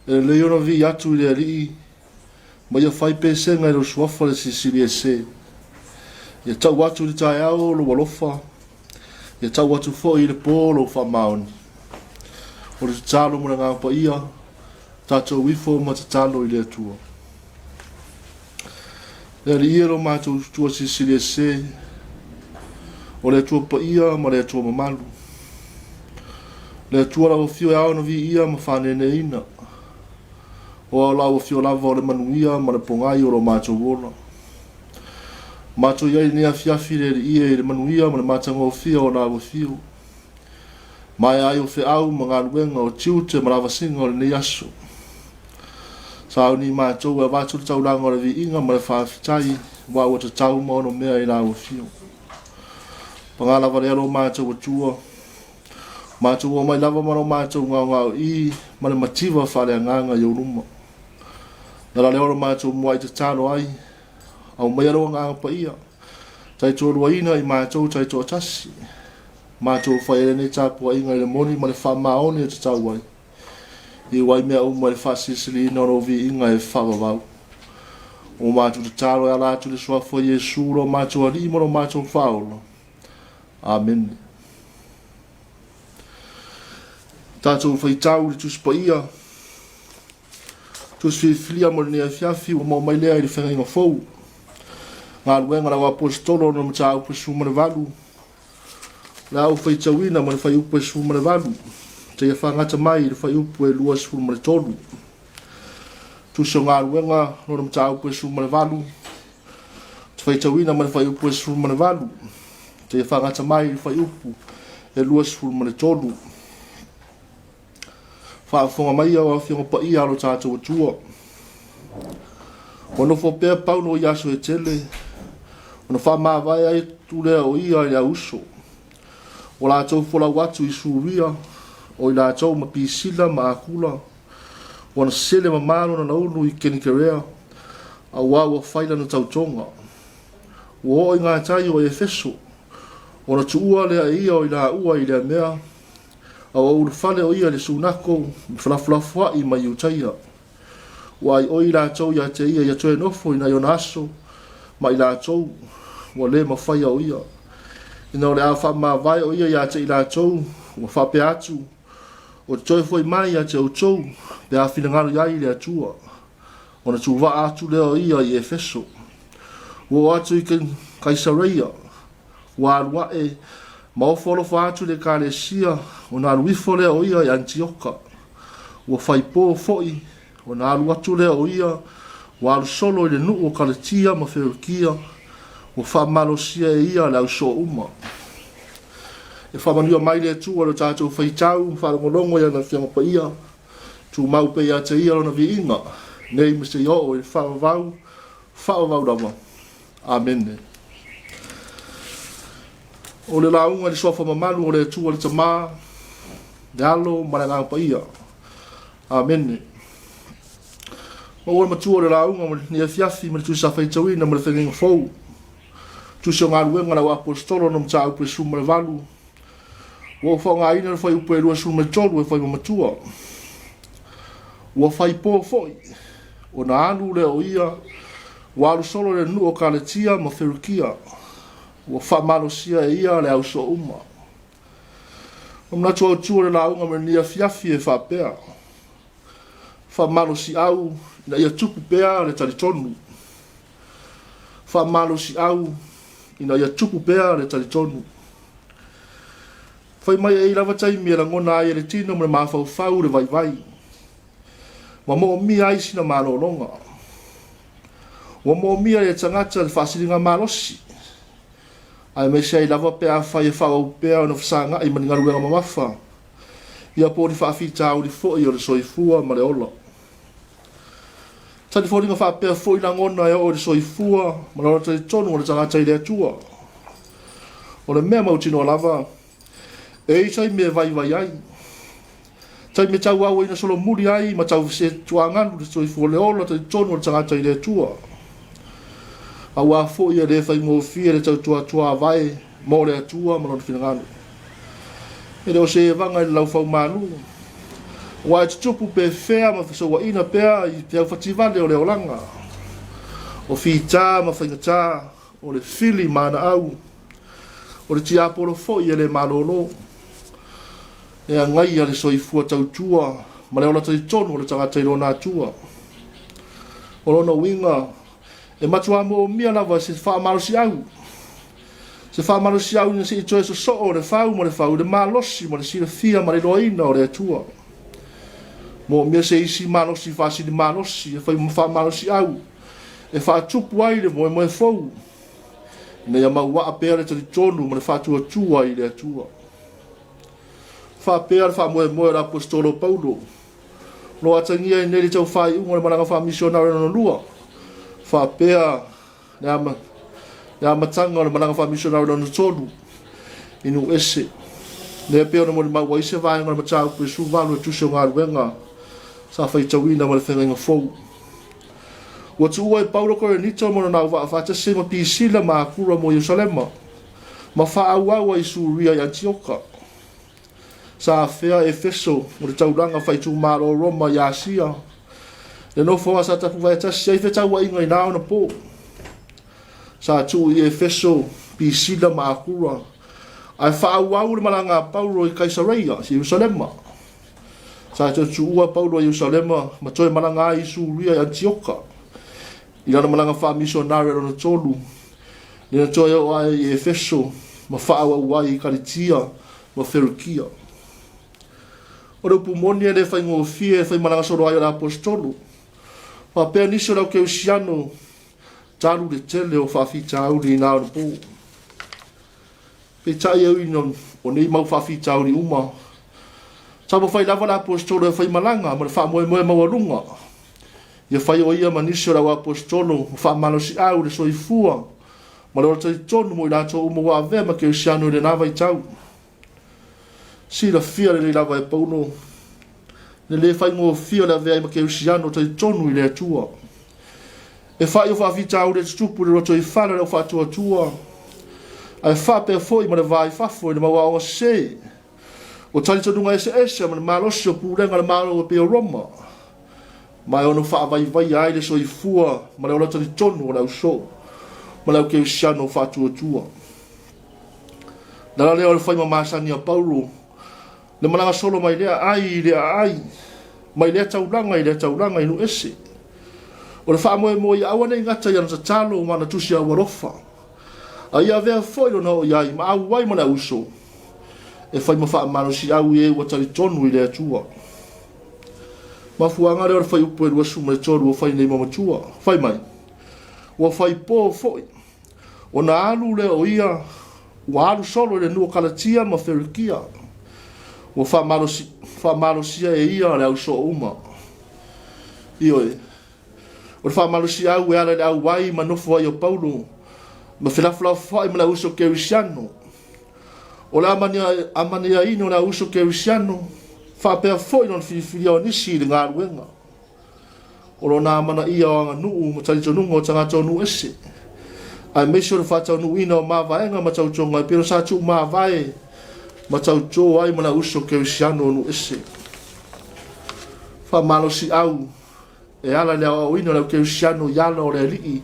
E lelei ona vii atu i le Alii, ma ia fai pesega i lou suafa le Silisili Ese. Ia tau atu i le taeao lou alofa, ia tau atu foi i le po lou faamaoni. O le tatalo ma le Agaga Paia, tatou ifo ma tatalo i le Atua. Le Alii e lo matou Atua Silisili Ese, o le Atua paia ma le Atua mamalu. Le Atua lau afio e ao ona viia ma faaneeneeina. O ao lau afio lava o le manuia ma le pogai o lo matou ola. Matou i ai lenei afiafi le Alii e i le manuia ma le matagofie o lau afio. Maea ai o feau ma galuega o tiute ma lavasiga o lenei aso. Sauni matou e avatu le taulaga o le viiga ma le faafetai aua ua tatau ma ono mea i lau afio. Paga lava lea lo matou Atua, matou omai lava ma lo matou gaogaoii ma le mativa faaleagaga i ou luma. Na la lea o lo matou muai tatalo ai, aumaia lou Agaga Paia, taitoaluaina i matou taitoatasi, matou fai ai lenei tapuaiga i le moni ma le faamaoni e tatau ai. Iu ai mea uma i le faasilisiliina o lou viiga e faavavau. Ua matou tatalo e ala atu i le Suafa o Iesu lo matou Alii ma lo matou Faaola. Amene. Tatou faitau i le Tusi Paia, Tusi filifilia mo lenei afiafi ua maua mai lea i le Feagaiga Fou. Galuega a le Au Aposetolo ona mataupu 18. Le a ou faitauina ma le fuaiupu e 18, seia fagata mai i le fuaiupu e 23. Tusi o Galuega, lona mataupu e 18, ou te faitauina ma le fuaiupu e 18, seia fagata mai i le fuaiupu e 23. Faafofoga mai au Afioga Paia a lo tatou Atua. Ua nofo pea Paulo i aso e tele, ona faamavae ai atu lea o ia i le auuso. Ua latou folau atu i Suria, o i latou ma Pisila ma Akula, ua na sele mamā lona laulu i Kenikerea, auā ua fai lana tautoga. Ua oo i gatai o Efeso, ona tuua lea e ia o i laua i lea mea, A ua ulufale o ia i le sunako ma felafolafoaʻi ma Iutaia. Ua aioi i latou ia te ia ia toe nofo i nai ona aso ma i latou ua le mafaia o ia. Ina o le a faamavae o ia ia te i latou, ua faapea atu, O te toe foi mai ia te outou, pe a finagalo i ai le Atua. Ona tuuvaa atu lea o ia i Efeso. Ua oo atu i Kaisareia, ua alu aʻe ma ofo alofa atu i le Ekalesia, ona alu ifo lea o ia i Anitioka. Ua fai pō foi, ona alu atu lea o ia, ua alu solo i le nuu o Kaletia ma Ferukia, ua faamalosia e ia le ausoo uma. E faamanuia mai le Atua i lo tatou faitau ma faalogologo i ana Afioga Paia, tumau pea ia te ia lona viiga, nei ma seia oo i le faavavau, faavavau lava. Amene. O le lauga i le suafa mamalu o le Atua le Tama, le Alo ma le Agaga Paia. Amene. Maua le matua o le lauga ma lenei afiafi ma le tusi sa faitauina ma le feagaiga fou. Tusi o galuega a le au aposetolo no mataupu e 18. Ua ou faaaogaina le fuaiupu e 23 e fai ma matua. Ua fai pō foi, ona alu lea o ia, ua alu solo i le nuu o Kaletia ma Ferukia. Ua faamalosia e ia le ausoo uma. O manatu autu o le lauga ma lenei afiafi e faapea, Faamalosiau ina ia tupu pea le talitonu. Faamalosiau ina ia tupu pea le talitonu. Fai mai e i ai lava taimi e lagona ai e le tino ma le mafaufau le vaivai, ma moomia ai sina malologa. Ua moomia e le tagata le faasiligamalosi, aemaise ai lava pe afai e faaauau pea ona fesagai ma ni galuega mamafa, ia po o ni faafitauli foi o le soifua ma le ola. Talifoliga faapea foi lagona e oo i le soifua ma le ola talitonu o le tagata i le Atua. O le mea mautinoa lava, e i ai taimi e vaivai ai, taimi e tauauaina solomuli ai ma tausetuagalu le soifua le ola talitonu o le tagata i le Atua. Aua foi e le faigofie le tautuatuavae mo le Atua ma lona finagalo. E le o se evaga i le laufaumalu, aua e tutupu pe fea ma fesouaina pea i te aufativale o le olaga, o fita ma faigata, o le fili ma ana au, o le tiapolo foi e le malolo, e agaia le soifua tautua ma le ola talitonu o le tagata i lona Atua. O lona uiga, e matua moomia lava se faamalosiau, se faamalosiau ina se i toe sosoo le fau ma le fau i le malosi ma le silafia ma le iloaina o le Atua. Moomia se isi malosi faasilimalosi e fai ma faamalosiau e faatupu ai le moemoe fou, ina ia mauaa pea le talitonu ma le faatuatua i le Atua. Faapea le faamoemoe o le Aposetolo Paulo, o lo o atagia ai nei le tau faaiuga o le malaga faamisionare lona lua, faapea le ama, le amataga o le malaga faamisionare lona tolu i nuu ese. Lea pei ona molimau ai se vaega o le mataupu e 18 e tusi o galuega sa faitauina ma le feagaiga fou. Ua tuua e Paulo Korinito ma lona auvaa faatasi ai ma Pisila ma Akura mo Ierusalema, ma faaauau ai i Suria i Antioka. Sa afea Efeso o le taulaga faaitumalo o Roma i Asia, le nofoaga sa tapuvaetasi ai fetauaiga i na ona po. Sa tuu i Efeso, Pisila ma Akura, ae faaauau le malaga a Paulo i Kaisareia, Ierusalema. Sa toe tuua Paulo i Ierusalema ma toe malaga ai i Suria i Antioka. I lana malaga faamisionare lona tolu, lea na toe oo ai i Efeso ma faaauau ai i Kalitia ma Ferukia. O le upu moni e le faigofie e faimalaga solo ai o le Aposetolo. Faapea nisi o le au Keusiano talu le tele o faafitauli i na ona po. Peitai e ui o nei mau faafitauli uma, taumafai lava le Aposetolo e faimalaga ma le faamoemoe maualuga. Ia fai o ia ma nisi o le au Aposetolo ma faamalosiau le soifua ma le ola talitonu mo i latou uma ua avea ma Kerisiano i lena vaitau. Silafia lelei lava e Paulo le lē faigofie o le avea ai ma Kerisiano talitonu i le Atua. E fa'i o faafitauli e tutupu i le lotoifale o le au faatuatua, ae faapea foi ma le va i fafo i le mau aoga sesē, o talitonuga eseese ma le malosi o pulega a le Malo e pei o Roma, ma e ono faavaivaia ai le soifua ma le ola talitonu o le ausoo ma le au kerisiano faatuatua. Le ala lea o le fai ma masani a Paulo, le malaga solo mai lea aai i lea aai, mai lea taulaga i lea taulaga i nuu ese. O le faamoemoe ia aua ne i gata i ana tatalo ma ana tusi aualofa, a ia avea foi lona oo i ai ma auai ma le auuso e fai ma faamalosiau i e ua talitonu i le Atua. Mafuaaga lea o le fuaiupu e 23 ua fai nei ma matua, fai mai, Ua fai po foi, ona alu lea o ia ua alu solo i le nuu o Kalatia ma Ferikia, ua faamalosia e ia le ausoo uma. Ioe, o le faamalosiau e ala i le auai ma nofo ai o Paulo ma felafolafoai ma le auuso kerisiano. O le amaniaina o le auuso kerisiano faapea foi lona filifilia o nisi i le galuega. O lona amanaia o aganuu ma talitonuga o tagata o nuu ese, aemaise o le faataunuuina o mavaega ma tautoga e pei ona sa tuumavae ma tauto ai ma le auuso kerisiano o nuu ese. Faamalosiau e ala i le aoaoina o le au kerisiano i ala o le Alii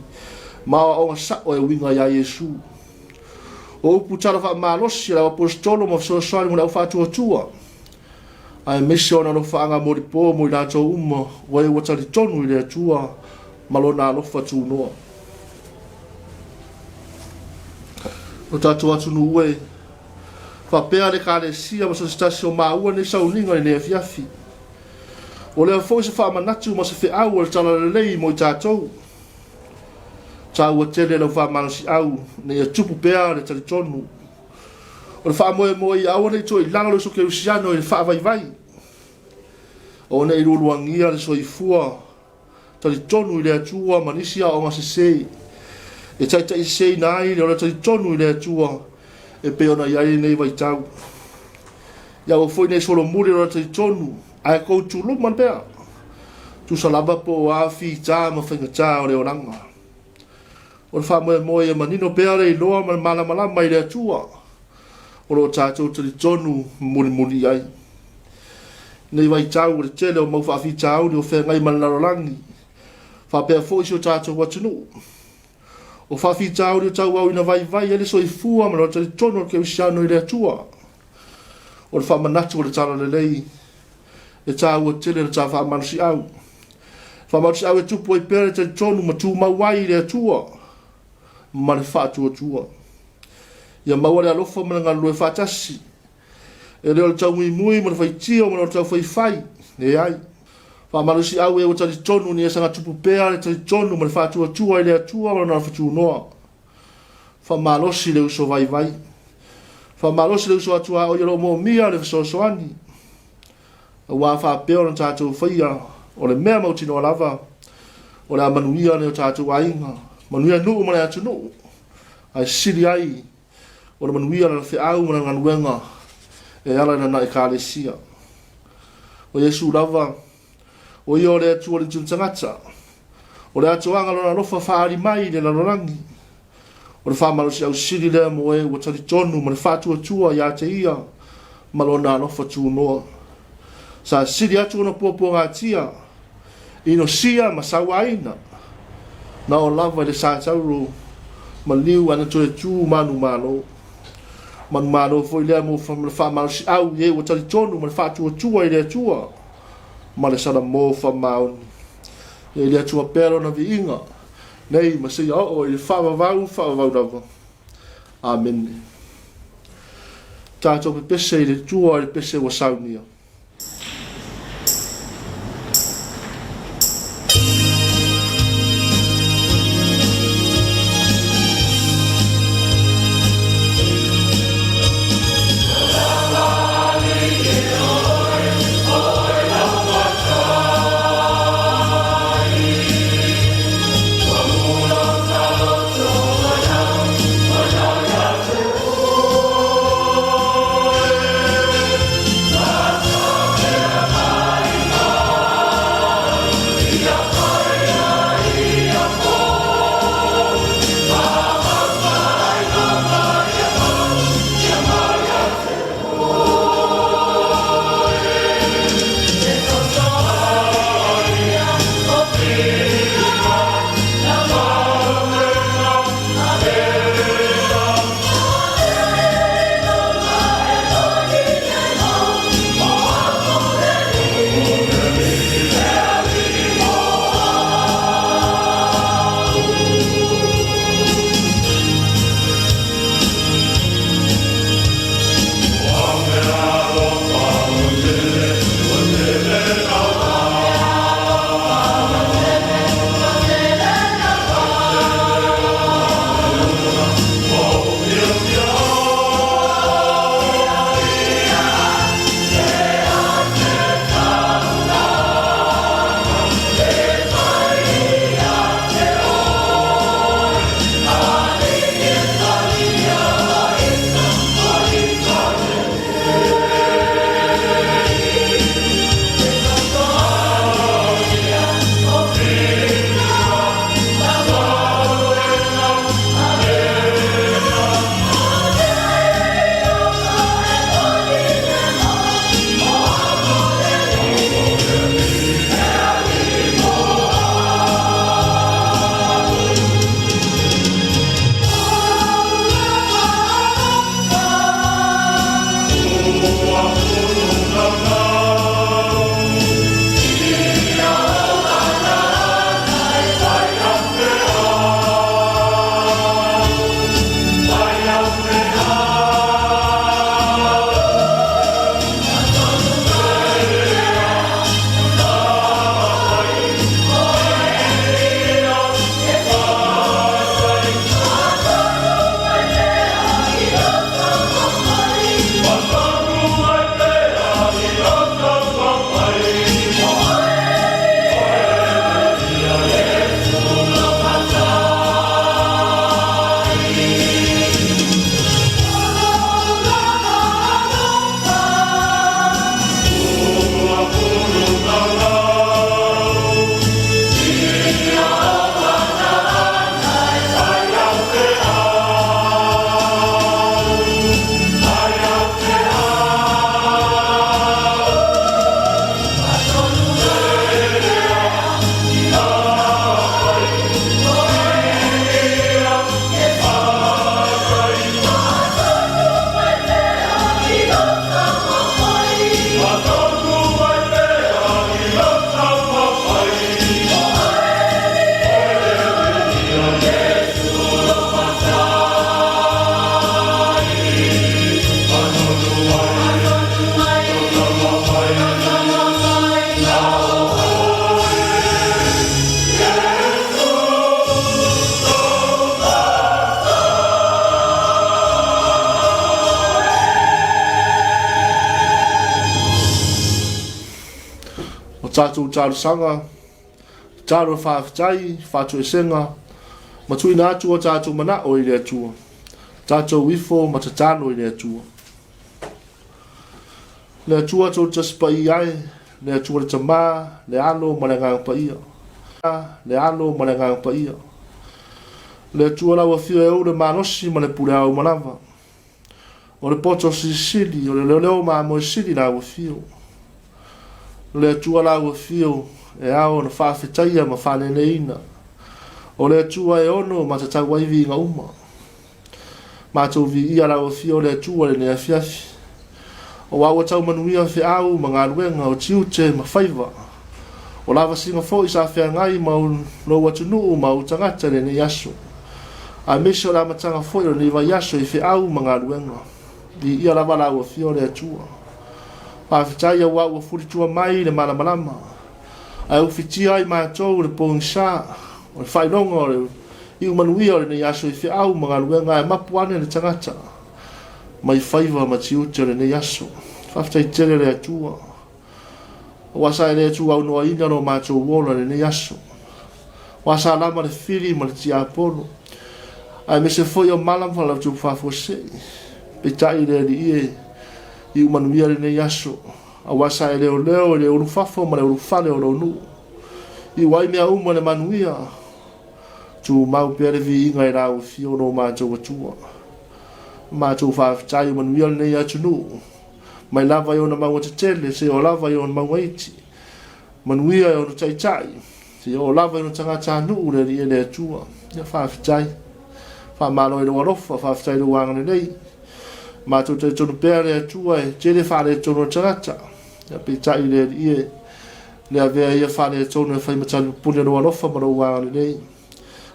ma aoaoga sao e uiga iā Iesu. O upu tala faamalosi a le auaposeitolo ma fesoasoani mo le aufaatuatua, aemaise ona alofaaga molipo mo i latou uma o e ua talitonu i le Atua ma Lona alofa tunoa. O tatou atunuu e, faapea le Ekalesia ma so o se tasi o maua nei sauniga i lenei afiafi. O lea foi se faamanatu ma se feau o le Talalelei mo i tatou. Taua tele lau faamalosiau ina ia tupu pea le talitonu. O le faamoemoe ia aua ne i toe i lalo le uso kerisiano i le faavaivai, aua ne i lualuagia le soifua talitonu i le Atua ma nisi aoaoga sese e taitaiseseina ai le ola talitonu i le Atua e pei ona i ai lenei vaitau. Ia aua foi ne i solomuli le ola talitonu ae kou tuluma pea, tusa lava po o a fita ma faigata o le olaga. O le faamoemoe ia manino pea le iloa ma le malamalama i le Atua o lo o tatou talitonu mulimuli i ai. Nei vaitau o le tele o mau faafitauli o feagai ma le lalolagi, faapea foi si o tatou atunuu. O faafitauli o tauauina vaivai ai le soifua ma le talitonu o le kerisiano i le Atua. O le faamanatu o le Talalelei e taua tele le ta faamalosiau. Faamalosiau e tupu ai pea le talitonu ma tumau ai i le Atua ma le faatuatua. Ia maua le alofa ma le galulue faatasi. E le o le taumuimui ma le faitio ma le taufaifai, leai. Faamalosiau e ua talitonu ni e saga tupu pea le talitonu ma le faatuatua i le Atua ma lona alofa tunoa. Faamalosi le uso vaivai. Faamalosi le uso atuaoi o lo o moomia le fesoasoani. Aua faapea ona tatou faia o le mea mautinoa lava o le a manuia le o tatou aiga, manuia nuu ma le atunuu, ae sili ai o le manuia lana feau ma lana galuega e ala i lana Ekalesia. O Iesu lava, o ia o le Atua le tagata, o le atoaga lona alofa faaali mai i le lalolagi. O le faamalosiau sili lea mo e ua talitonu ma le faatuatua ia te ia ma lona alofa tunoa. Sa sili atu ona puapuagatia, inosia ma sauaina, na o lava i le satauro ma liu ana toe tu manumalo. Manumalo foi lea mo le faamalosiau i e ua talitonu ma le faatuatua i le Atua ma le salamo faamaoni. Ia i le Atua pea lona viiga, nei ma seia oo i le faavavau faavavau lava. Amene. Tatou pepese i le tua i le pese ua saunia. tatou talosaga, tatalo faafetai, faatoesega, ma tuuina atu o tatou manao i le Atua. Tatou ifo ma tatalo i le Atua. Le Atua tou te tasipaia ai, le Atua le Tama, le Alo ma le Agaga Paia. Le Alo ma le Agaga Paia. Le Atua lau afio e ou le malosi ma le pule ao uma lava. O le poto silisili, o le leoleo mamoe sili lau afio. Le Atua lau afio e ao ona faafetaia ma faaleleiina. O le Atua e ono ma tatau ai viiga uma. Matou viia lau afio le Atua i lenei afiafi. Aua ua tau manuia feau ma galuega o tiute ma faiva. O lavasiga foi sa feagai ma lou atunuu ma ou tagata i lenei aso. Aemaise o le amataga foi o lenei vaiaso i feau ma galuega. Viia lava lau afio le Atua. Faafetai aua ua fulitua mai le malamalama. Ae ufitia ai matou le pogisa o le faailoga o le iu manuia o lenei aso i feau ma galuega ae mapu ane le tagata mai faiva ma tiute o lenei aso. Faafetai tele le Atua. Aua sa e le tuaunoaina lo matou ola i lenei aso. Aua sa lama le fili ma le tiapolo. Aemaise foi o mala ma faalauteu faafuasei. Peitai le Alii e, iu manuia lenei aso. Aua sa e leoleo i le ulufafo ma le ulufale o lou nuu. Iu ai mea uma le manuia. Tumau pea le viiga i lau afio lo matou Atua. Matou faafetai o manuia lenei atunuu. Mai lava i ona mauga tetele, seia oo lava i ona mauga iti. Manuia e ona taitai, seia oo lava i ona tagatanuu le Alii e le Atua. Ia faafetai. Faamalo i lou alofa, faafetai i lou agalelei. Matou talitonu pea le Atua e tele faaletonu o le tagata. Ia peitai le Alii e le avea ia faaletonu e fai ma talipupuni o lou alofa ma lou agalelei.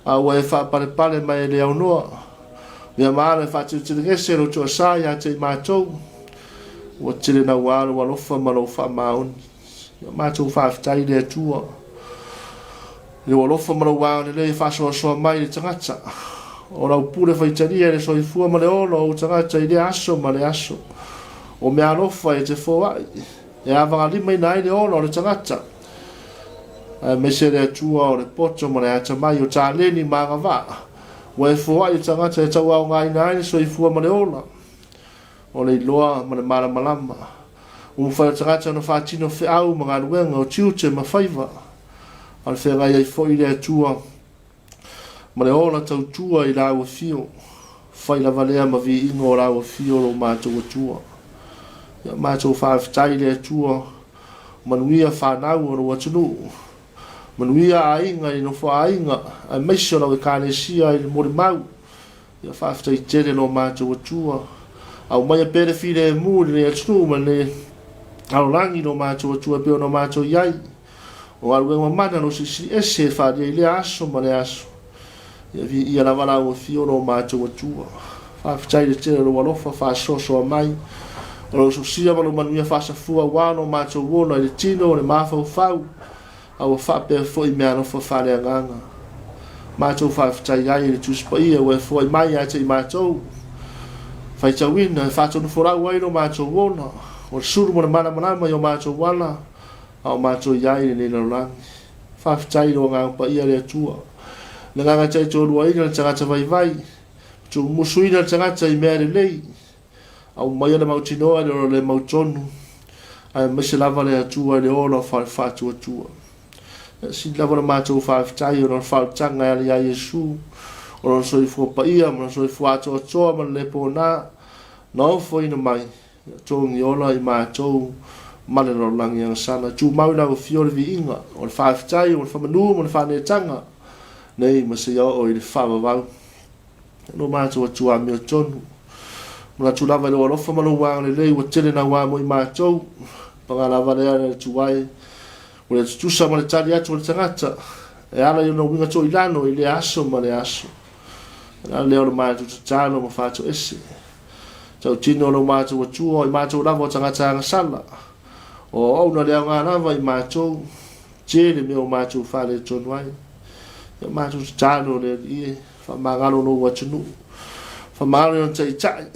A ua e faapalepale mai e le aunoa. Mea maala e faateletelegese lou toasa ia te i matou. Ua tele naua lou alofa ma lou faamaoni. Ia matou faafetai i le Atua. I lou alofa ma lou agalelei e faasoasoa mai i le tagata. O lau pule faitalia i le soifua ma le ola o ou tagata i lea aso ma le aso. O mea alofa e te foai, e avagalimaina ai le ola o le tagata. Aemaise le Atua o le poto ma le atamai o taleni ma agavaa, ua e foai le tagata e tauaogaina ai le soifua ma le ola. O le iloa ma le malamalama, ua mafai e le tagata ona faatino feau ma galuega o tiute ma faiva, a o le feagai ai foi le Atua ma le ola tautua i lau afio, fai lava lea ma viiga o lau afio lo matou Atua. Ia matou faafetai i le Atua, manuia fanau o lou atunuu, manuia aiga i nofoaaiga, aemaise o lau Ekalesia i le molimau. Ia faafetai tele lo matou Atua. Aumaia pea le filemu i lenei atunuu ma lenei lalolagi lo matou Atua e pei ona matou i ai. O galuega mamana lo Silisili Ese e faaalia i lea aso ma lea aso. Ia viia lava lau afio lo matou Atua. Faafetai i le tele o lou alofa faasoasoa mai. O lou sosia ma lou manuia faasafua aua lo matou ola i le tino o le mafaufau, a ua faapea foi meaalofa faaleagaga. Matou faafetai ai i le Tusi Paia ua e foai mai ia te i matou, faitauina e faatonufolau ai lo matou ola, o le sulu ma le malamalama i o matou ala, a o matou i ai i lenei lalolagi. Faafetai i lou Agaga Paia le Atua, le agaga e taitoaluaina le tagata vaivai, tuumusuina le tagata i mea lelei, aumaia le mautinoa i le ola le mautonu, aemaise lava le Atua i le ola o faatuatua. Sili lava le matou faafetai ona o le faaolataga e ala ia Iesu, o lona soifua paia ma lona soifua atoatoa ma le le pona, na ofoina mai, togi ola i matou ma le lalolagi agasala. Tumau i lau afio le viiga, o le faafetai, o le faamanu ma le faaneetaga, nei ma seia oo i le faavavau. Lo matou Atua amiotonu, manatu lava i lou alofa ma lou agalelei ua tele naua mo i matou. Paga lava lea le Atua e, ua le tutusa ma le tali atu a le tagata, e ala i ona uiga toilalo i lea aso ma lea aso. O le ala lea o le matou tatalo ma faatoese. Tautino o lo matou Atua, o i matou lava o tagata agasala, o auauna le aoga lava i matou, tele mea o matou faaletonu ai. Ia matou tatalo le Alii e, faamagalo lou atunuu, faamagalo i ona taitai,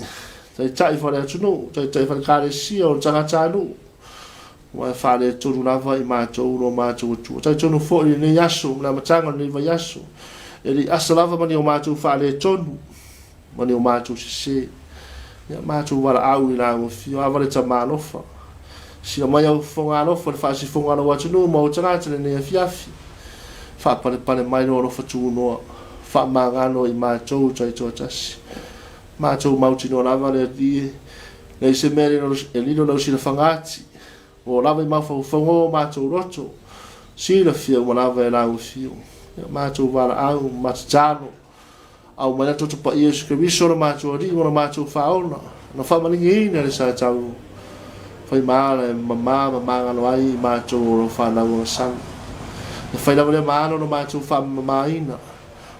taitai faale atunuu, taitai faale ekalesia, o tagatanuu. Ua e faaletonu lava i matou lo matou Atua. Talitonu foi i lenei aso, ma le amataga o lenei vaiaso, e le i asa lava ma ni o matou faaletonu, ma ni o matou sesē. Ia matou valaau i la Afio, ava le Tama alofa. Sila mai au fofoga alofa i le faasifoga a lou atunuu ma ou tagata i lenei afiafi. Faapalepale mai lou alofa tunoa, faamagalo i matou taitoatasi. Matou mautinoa lava le Alii e leai se mea e lilo lau silafaga ati, ua oo lava i mafaufauga o matou loto, silafia uma lava e lau Afio. Ia matou valaau ma tatalo, aumai la toto paia Iesu Keriso lo matou Alii ma lo matou Faaola, na faamaligiina le sa tau faimaala e mamā ma magalo ai i matou o lo fanau agasala. E fai lava lea ma alo lo matou faamamaina,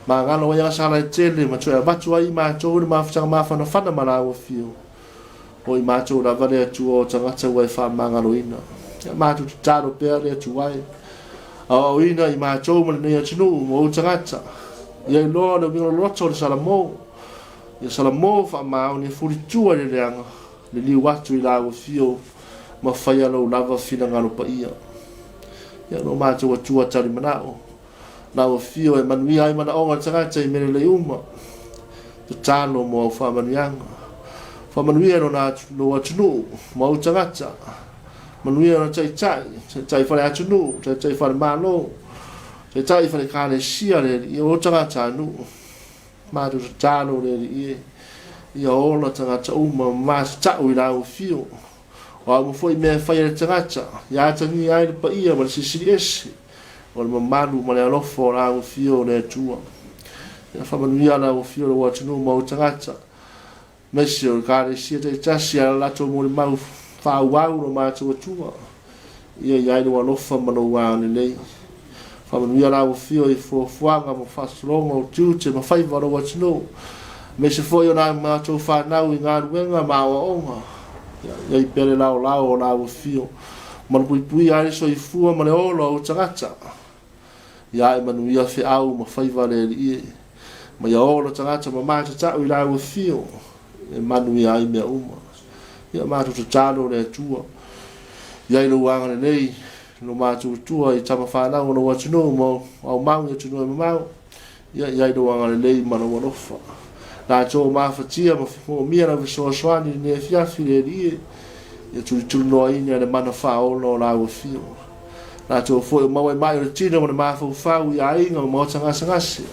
magalo ai agasala e tele ma toe avatu ai i matou le mafutaga mafanafana ma lau Afio. O i matou lava le Atua o tagata ua e faamagaloina. Ia matou tatalo pea le Atua e aoaoina i matou ma lenei atunuu ma ou tagata. Ia iloa le uiga loloto o le Salamo. Ia Salamo faamaoni e fulitua i le leaga, liliu atu i lau afio ma faia lou lava finagalo paia. Ia lo matou Atua talimanao. Lau afio e manuia ai manaoga o le tagata i mea lelei uma. Tatalo mo au faamanuiaga. Faamanuia lona lou atunuu ma ou tagata. Manuia lona taitai, taitai fale atunuu, taitai fale malo, taitai fale ekalesia le Alii, o tagata nuu. Matou tatalo le Alii e, ia ola tagata uma ma matatau i lau afio. O a uma foi mea e fai e le tagata, ia atagia ai le paia ma le Silisili Ese, o le mamalu ma le alofa o lau afio o le Atua. Ia faamanuia lau afio lou atunuu ma ou tagata, aemaise o ekalesia taitasi a le latou molimau faaauau lo matou Atua. Ia i ai lou alofa ma lou agalelei. Faamanuia lau afio i fuafuaga ma faasologa o tiute ma faiva o lou atunuu, aemaise foi o nai matou fanau i galuega ma aoaoga. Ia i ai pea le laolao o lau afio, malupuipuia ai le soifua ma le ola o ou tagata. Ia ae manuia feau ma faiva le Alii e, ma ia ola tagata ma matatau i lau afio, e manuia ai mea uma. Ia matou tatalo le Atua, i ai lou agalelei, lo matou Atua i tama fanau o lou atunuu ma aumau i atunuu e mamao, ia i ai lou agalelei ma lou alofa. Latou o mafatia ma moomia lau fesoasoani i lenei afiafi le Alii e, ia tulituliloaina e le mana faaola o lau afio. Latou foi o maua i mai o le tino ma le mafaufau i aiga ma maota gasegase,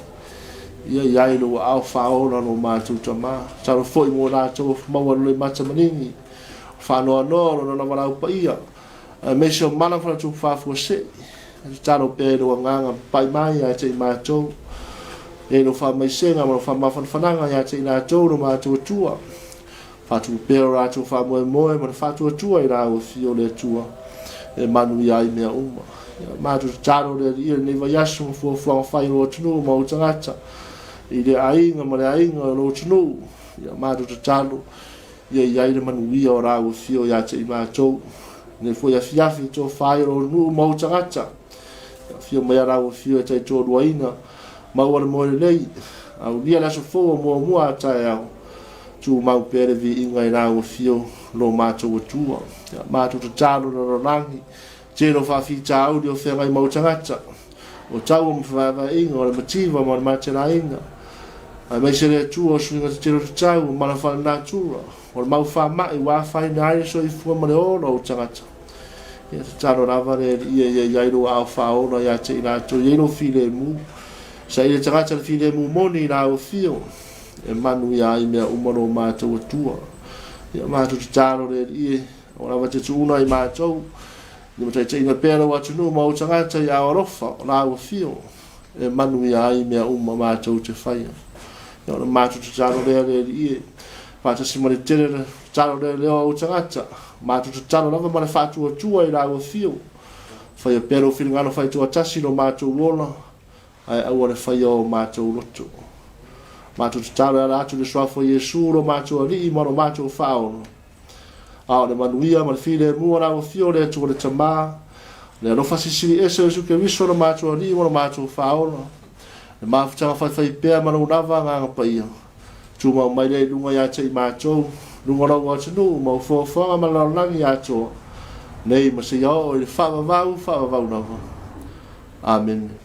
ia i ai lou aao faaola lo matou Tama. Tatalo foi mo latou o maua le mata maligi, o faanoanoa o lona lava lau paia, aemaise o mana ma faletupu faafuasei. E tatalo pea i lou agaga papai mai ia te i matou, e lou faamaisega ma lou faamafanafanaga ia te i latou lo matou Atua. Faatupu pea o latou faamoemoe ma le faatuatua i lau afio le Atua e manuia ai mea uma. Ia matou tatalo le Alii i lenei vaiaso ma fuafuaga fai o lou atunuu ma ou tagata i le aiga ma le aiga o lou atunuu. Ia matou tatalo ia i ai le manuia o lau afio ia te i matou. Lenei foi afiafi e tofa ai o lou nuu ma ou tagata. Ia afio mai a lau afio e taitoaluaina, maua le moe lelei, aulia le aso fou o muamua a taeao. Tumau pea le viiga i lau afio lo matou Atua. Ia matou tatalo le lalolagi, tele o faafitauli o feagai ma ou tagata, o taua ma fevaevaeaiga, o le mativa ma le matelaina, aemaise le Atua o suiga tetele o tatau, o mala faalenatura, o le mau faamai ua afaina ai le soifua ma le ola o ou tagata. Ia tatalo lava le Alii ia i ai lou aao faaola ia te i latou, i ai lou filemu. Saili le tagata le filemu moni i lau afio, e manuia ai mea uma lo matou Atua. Ia matou tatalo le Alii e, aua lava te tuuna i matou, limataitaiina pea lou atunuu ma ou tagata i ao alofa o lau afio, e manuia ai mea uma matou te faia. Ia o le matou tatalo lea le Alii e, faatasi ma le tele le tatalo lea leo a ou tagata, matou tatalo lava ma le faatuatua i lau afio, faia pea lou finagalo faitoatasi lo matou ola, ae aua le faia o matou loto. Matou tatalo e ala atu i le suafa o Iesu lo matou Alii ma lo matou Faaola. A o le manuia ma le filemu o lau afio le Atua le Tama, le alofa silisili ese o Iesu Keriso lo matou Alii ma lo matou Faaola, le mafutaga faifaipea ma lou lava Agaga Paia, tumau mai lea i luga ia te i matou, luga o lau atunuu ma ou foafoaga ma le lalolagi atoa, nei ma seia oo i le faavavau faavavau lava. Amene.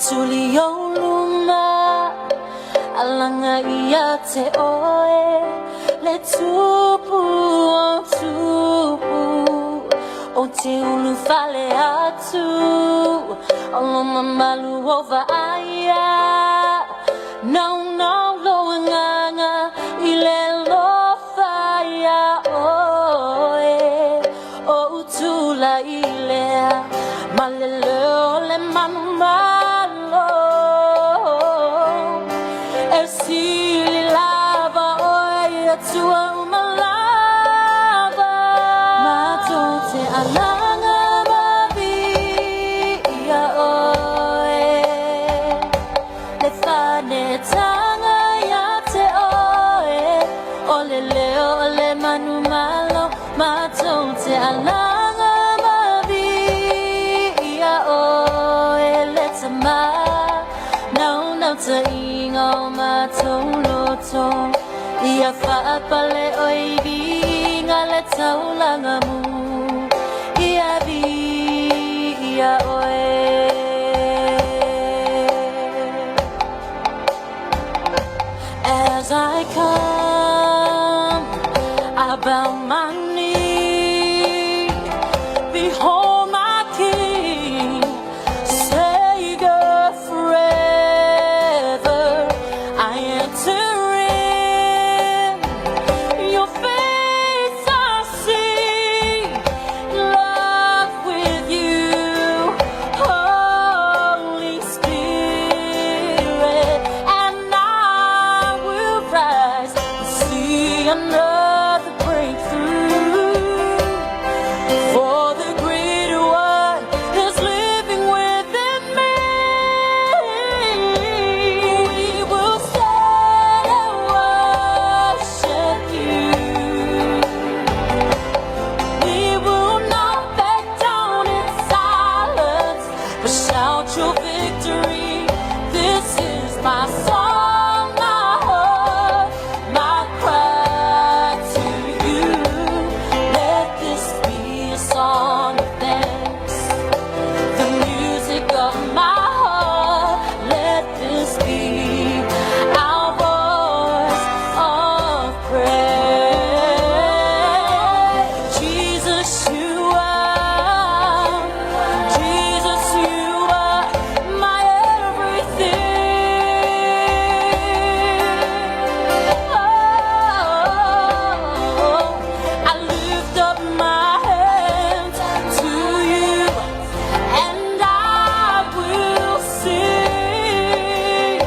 Tuli o luma alaga ia te oe le tupu o tupu o te ulu fale atu o lo mamalu o vaaia naunau lo agaga i le lofa ia oe o utula i lea ma le leo le manumalo e sili lava oe i atua uma lava matou te alaga ma viia oe le fanetaga ia te oe o le leo o le manumalo matou te alaga ma viia oe le tama naunautaiga o matou loto ia faapale oe i viiga le taulaga mu ia viia oe. As I come, I bow my knee. Behold my King, Savior forever. I enter in. Your face I see, love with you, Holy Spirit, and I will rise and see another breakthrough. For the greater one is living within me. We will stand and worship you. We will not back down in silence, but shout your victory. This is my song, my heart, my cry to you. Let this be a song of thanks, the music of my heart. Let this be our voice of praise. Jesus, you are, Jesus, you are my everything. Oh, I lift up my hands to you, and I will sing.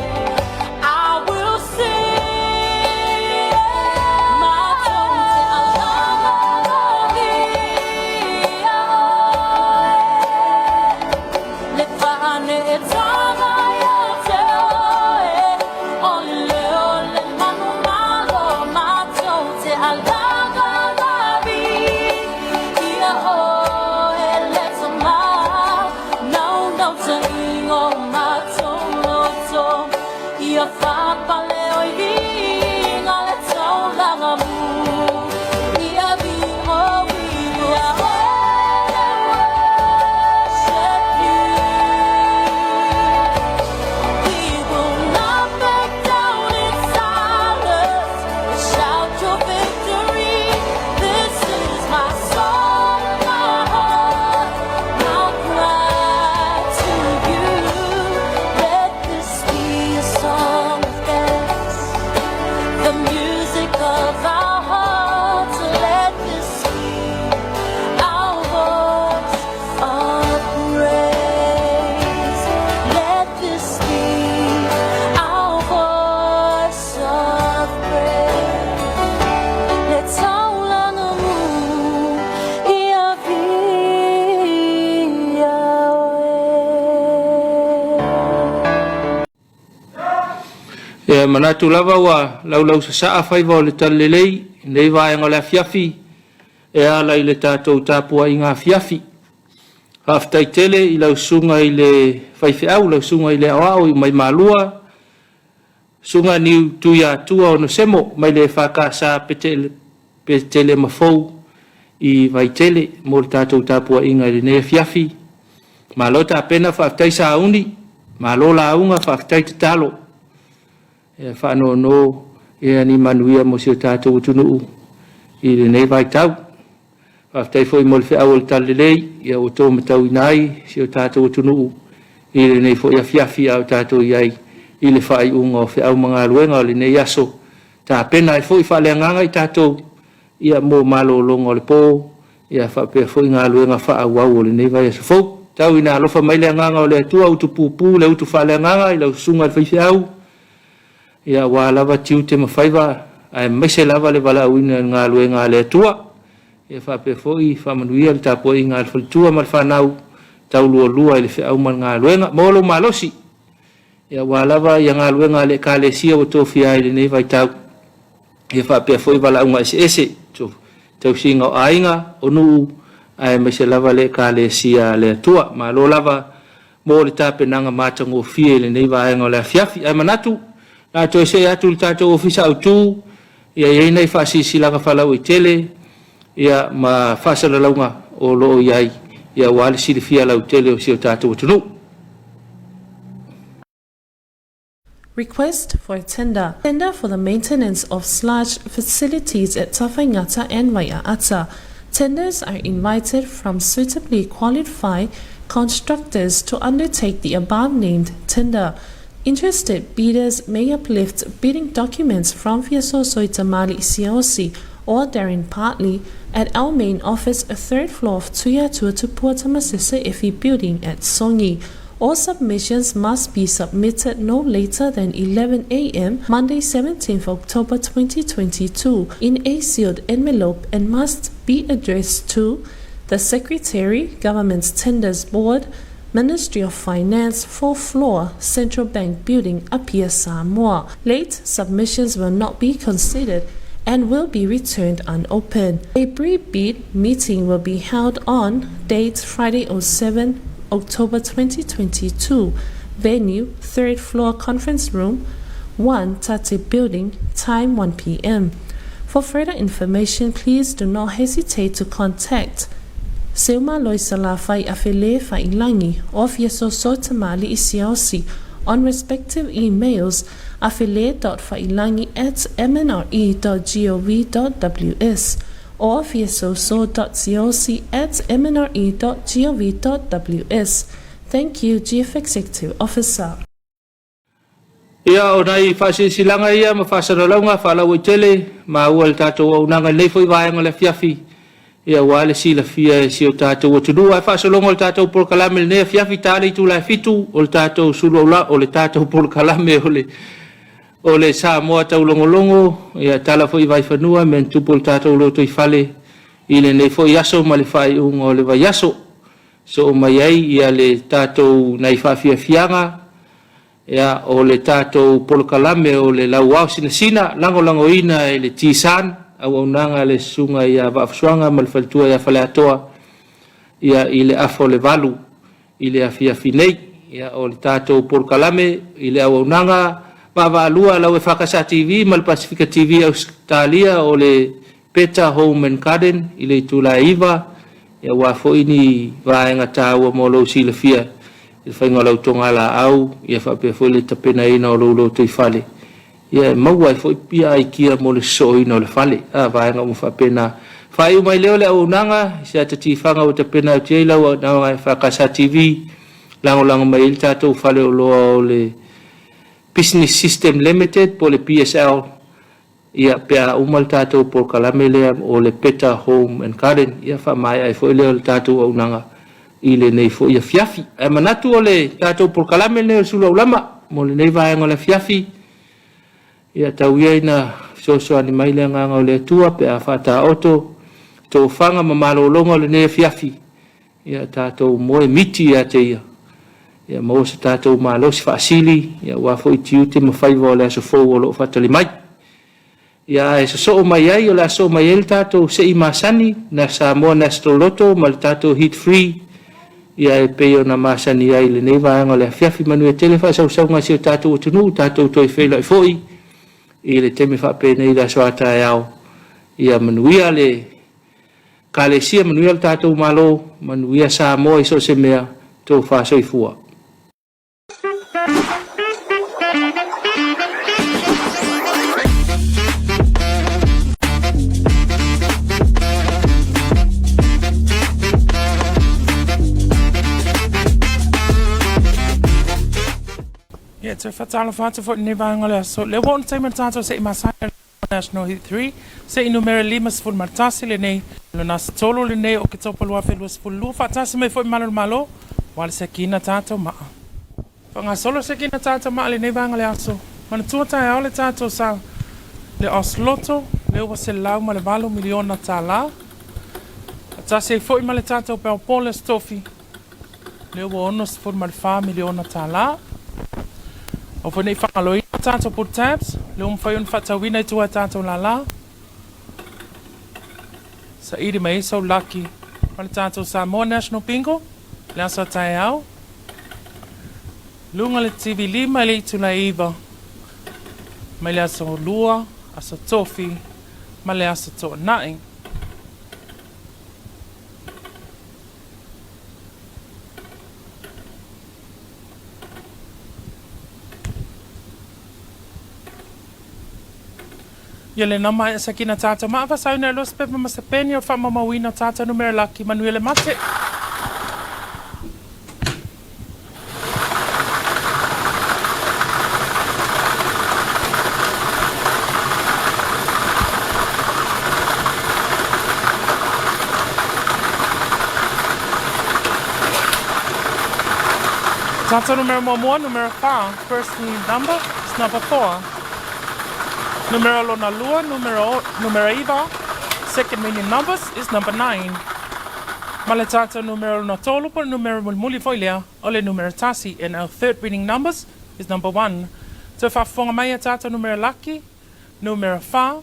I will sing. Matou te alaga ma viia oe. Le faanetaga ia te oe o le leo le manumalo matou te alaga ma viia oe le tama naunautaiga o matou loto ia faapale oe i viiga le taulaga mu ia viia oe. Worship you. We will not back down in silence, but shout your victory. This is my song, my heart, my cry to you. Let this be a song of thanks, the music of our hearts. Let this be our voice of praise. Let this be our voice of praise. Le taulaga mu ia viia oe. E manatu lava ua laulau sasaa faiva o le talalelei nei vaega o le afiafi e ala i le tatou tapuaiga afiafi. Faafetai tele i lau susuga i le faifeau, lau susuga i le aoao i mai malua, susuga Niu Tuiatua Onosemo mai le EFKS Petele, Petele Mafou i Vaitele mo le tatou tapuaiga i lenei afiafi. Malo tapena, faafetai sauni. Malo lauga, faafetai tatalo. Ia faanono ia ni manuia mo si o tatou atunuu i lenei vaitau. Faafetai foi mo le feau o le talalelei ia ua outou matauina ai si o tatou atunuu i lenei foi afiafi a o tatou i ai i le faaiuga o feau ma galuega o lenei aso. Tapena ai foi faaleagaga i tatou ia mo malologa o le po ia faapea foi galuega faaauau o lenei vaiaso fou. Tau ina alofa mai le agaga o le Atua utupupu le utu faaleagaga i lau susuga i le faifeau ia aua lava tiute ma faiva aemaise lava le valaauina i le galuega a le Atua. Ia faapea foi faamanuia le tapuaiga a le faletua ma le fanau taulualua i le feau ma le galuega. Maua lou malosi ia aua lava ia galuega a le Ekalesia ua tofia ai i lenei vaitau. Ia faapea foi valaauga eseese, tausiga o aiga, o nuu, aemaise lava le Ekalesia a le Atua. Malo lava mo le tapenaga matagofie i lenei vaega o le afiafi. Ae manatu, o le a toe see atu i le tatou Ofisa Autu, ia i ai nai faasilasilaga faalauaitele ia ma faasalalauga o lo o i ai ia aua le silafia lautele o si o tatou atunuu. Request for a tender. Tender for the maintenance of sludge facilities at Tafaigata and Waiaata. Tenders are invited from suitably qualified constructors to undertake the above-named tender. Interested bidders may uplift bidding documents from Fiasoso Tamali Siaosi or Darren Partley at our main office, third floor of Tuia Tuatupua Tamasese Efi building at Songi. All submissions must be submitted no later than 11 a.m. Monday, 17th October 2022 in a sealed envelope and must be addressed to the Secretary, Government's Tenders Board, Ministry of Finance, 4th floor, Central Bank Building, Apia, Samoa. Late submissions will not be considered and will be returned unopened. A pre-bid meeting will be held on date Friday 07 October 2022. Venue, 3rd floor conference room, 1 Tate Building, time 1 p.m. For further information, please do not hesitate to contact Seuma Loisala Fai Afele Failangi or Fiesoso Tamali Isiaosi on respective emails afele.failangi at mnre.gov.ws or fiesoso.coc at mnre.gov.ws. Thank you, Chief Executive Officer. Ia, o nai faasilasilaga ia ma faasalalauga faalauaitele maua i le tatou auaunaga i lenei foi vaega o le afiafi, ia aua le silafia e si o tatou atunuu. Ae faasologa o le tatou polokalame i lenei afiafi, ta le itula e 7 o le tatou sulu aula, o le tatou polokalame o le o le Samoa Taulogologo, ia tala foi i Vaifanua, mea na tupu o le tatou lotoifale i lenei foi aso ma le faaiuga o le vaiaso. Soo mai ai ia le tatou nai faafiafiaga ia o le tatou polokalame o le Lauao Sinasina, lagolagoina e le T-San, auaunaga a le Susuga ia Vaafusuaga ma le Faletua ia Faleatoa ia i le afa o le 8 i le afiafi nei. Ia o le tatou polokalame i le auaunaga vaavaalua a lau EFKS TV ma le Pasifika TV Ausetalia o le Better Home and Garden i le itula e 9, ia aua foi ni vaega taua mo lou silafia i le faiga o lau togalaau, ia faapea foi le tapenaina o lou lotoifale, ia e maua ai foi ia aikia mo le sosooina o le fale, a vaega uma faapena. Faaiu mai lea o le auaunaga i se ata tifaga ua tapena atu i ai lau auaunaga EFKS TV, lagolago mai ai le tatou faleoloa o le Business System Limited po o le BSL, Ia, pe a uma le tatou polokalame lea o le Better Home and Garden, ia faamaea ai foi lea o le tatou auaunaga i lenei foi afiafi. Ae manatu o le tatou polokalame lenei o le Sulu Aulama mo lenei vaega o le afiafi, ia tau ia ina fesoasoani mai le agaga o le Atua pe a faataoto tofaga ma malologa o lenei afiafi, ia tatou moe miti ia te ia, ia maua se tatou malosi faasili, ia aua foi tiute ma faiva o le aso fou o lo o faatali mai. Ia ae sosoo mai ai, o le a sosoo mai ai le tatou sei masani, na Samoa National Lotto ma le tatou Heat Free, ia e pei ona masani ai i lenei vaega o le afiafi. Manuia tele faasausauga a si o tatou atunuu, tatou toe feiloai foi i le taimi faapenei i le aso a taeao. Ia manuia le Ekalesia, manuia le tatou Malo, manuia Samoa i so o se mea, tofa soifua. Ia, toe faatalofa atu foi i lenei vaega o le aso. Lea ua oo le taimi o le tatou se i masani National Hit 3, se i numera 51 lenei, lona aso 3 lenei o Oketopa 2022, faatasi mai foi malu o le Malo, aua le siakiina tatou maa. Faagasolo le siakiina tatou maa i lenei vaega o le aso. Manatua taeao le tatou sa le Osloto, lea ua $108 miliona tala. Faatasi ai foi ma le tatou Powerball le Aso Tofi, lea ua $64 miliona tala. Aua foi ne i faagaloina tatou pull tabs, lea ua mafai ona faatauina i tua i tatou lala. Saili mai ai sau laki ma le tatou Samoa National Bingo, le aso a taeao. Luga le TV 5 i le itula e 9 mai le aso 2, aso Tofi ma le aso Toonai. Ia lena maea sakina tātou maa fasauna e lua se pepa ma se peni o le faamaumauina o tātou numera laki. Manuia le mate. Tātou numera muamua, numera 4. First number is number 4. Numera lona lua, numera, numera 9. Second winning numbers is number 9. Ma le tātou numera lona tolu, po le numera mulimuli foi lea, o le numera tasi. And our third winning numbers is number 1. Toe faafofoga mai a tātou numera laki, numera 4,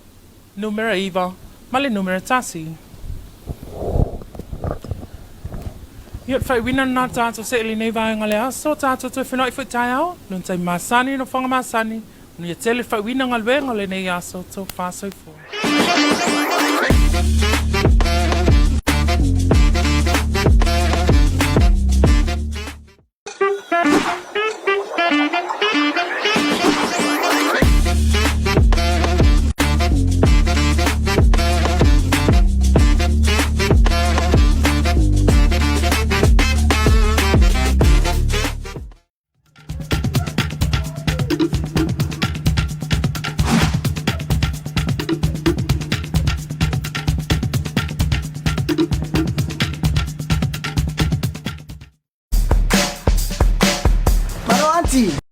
numera 9, ma le numera tasi. Ia, o le faaiuina lena o le tatou see i lenei vaega o le aso, tatou toe fenoai foi taeao, lona taimi masani, nofoaga masani, manuia tele le faaiuina o galuega o lenei aso, tofa soifua.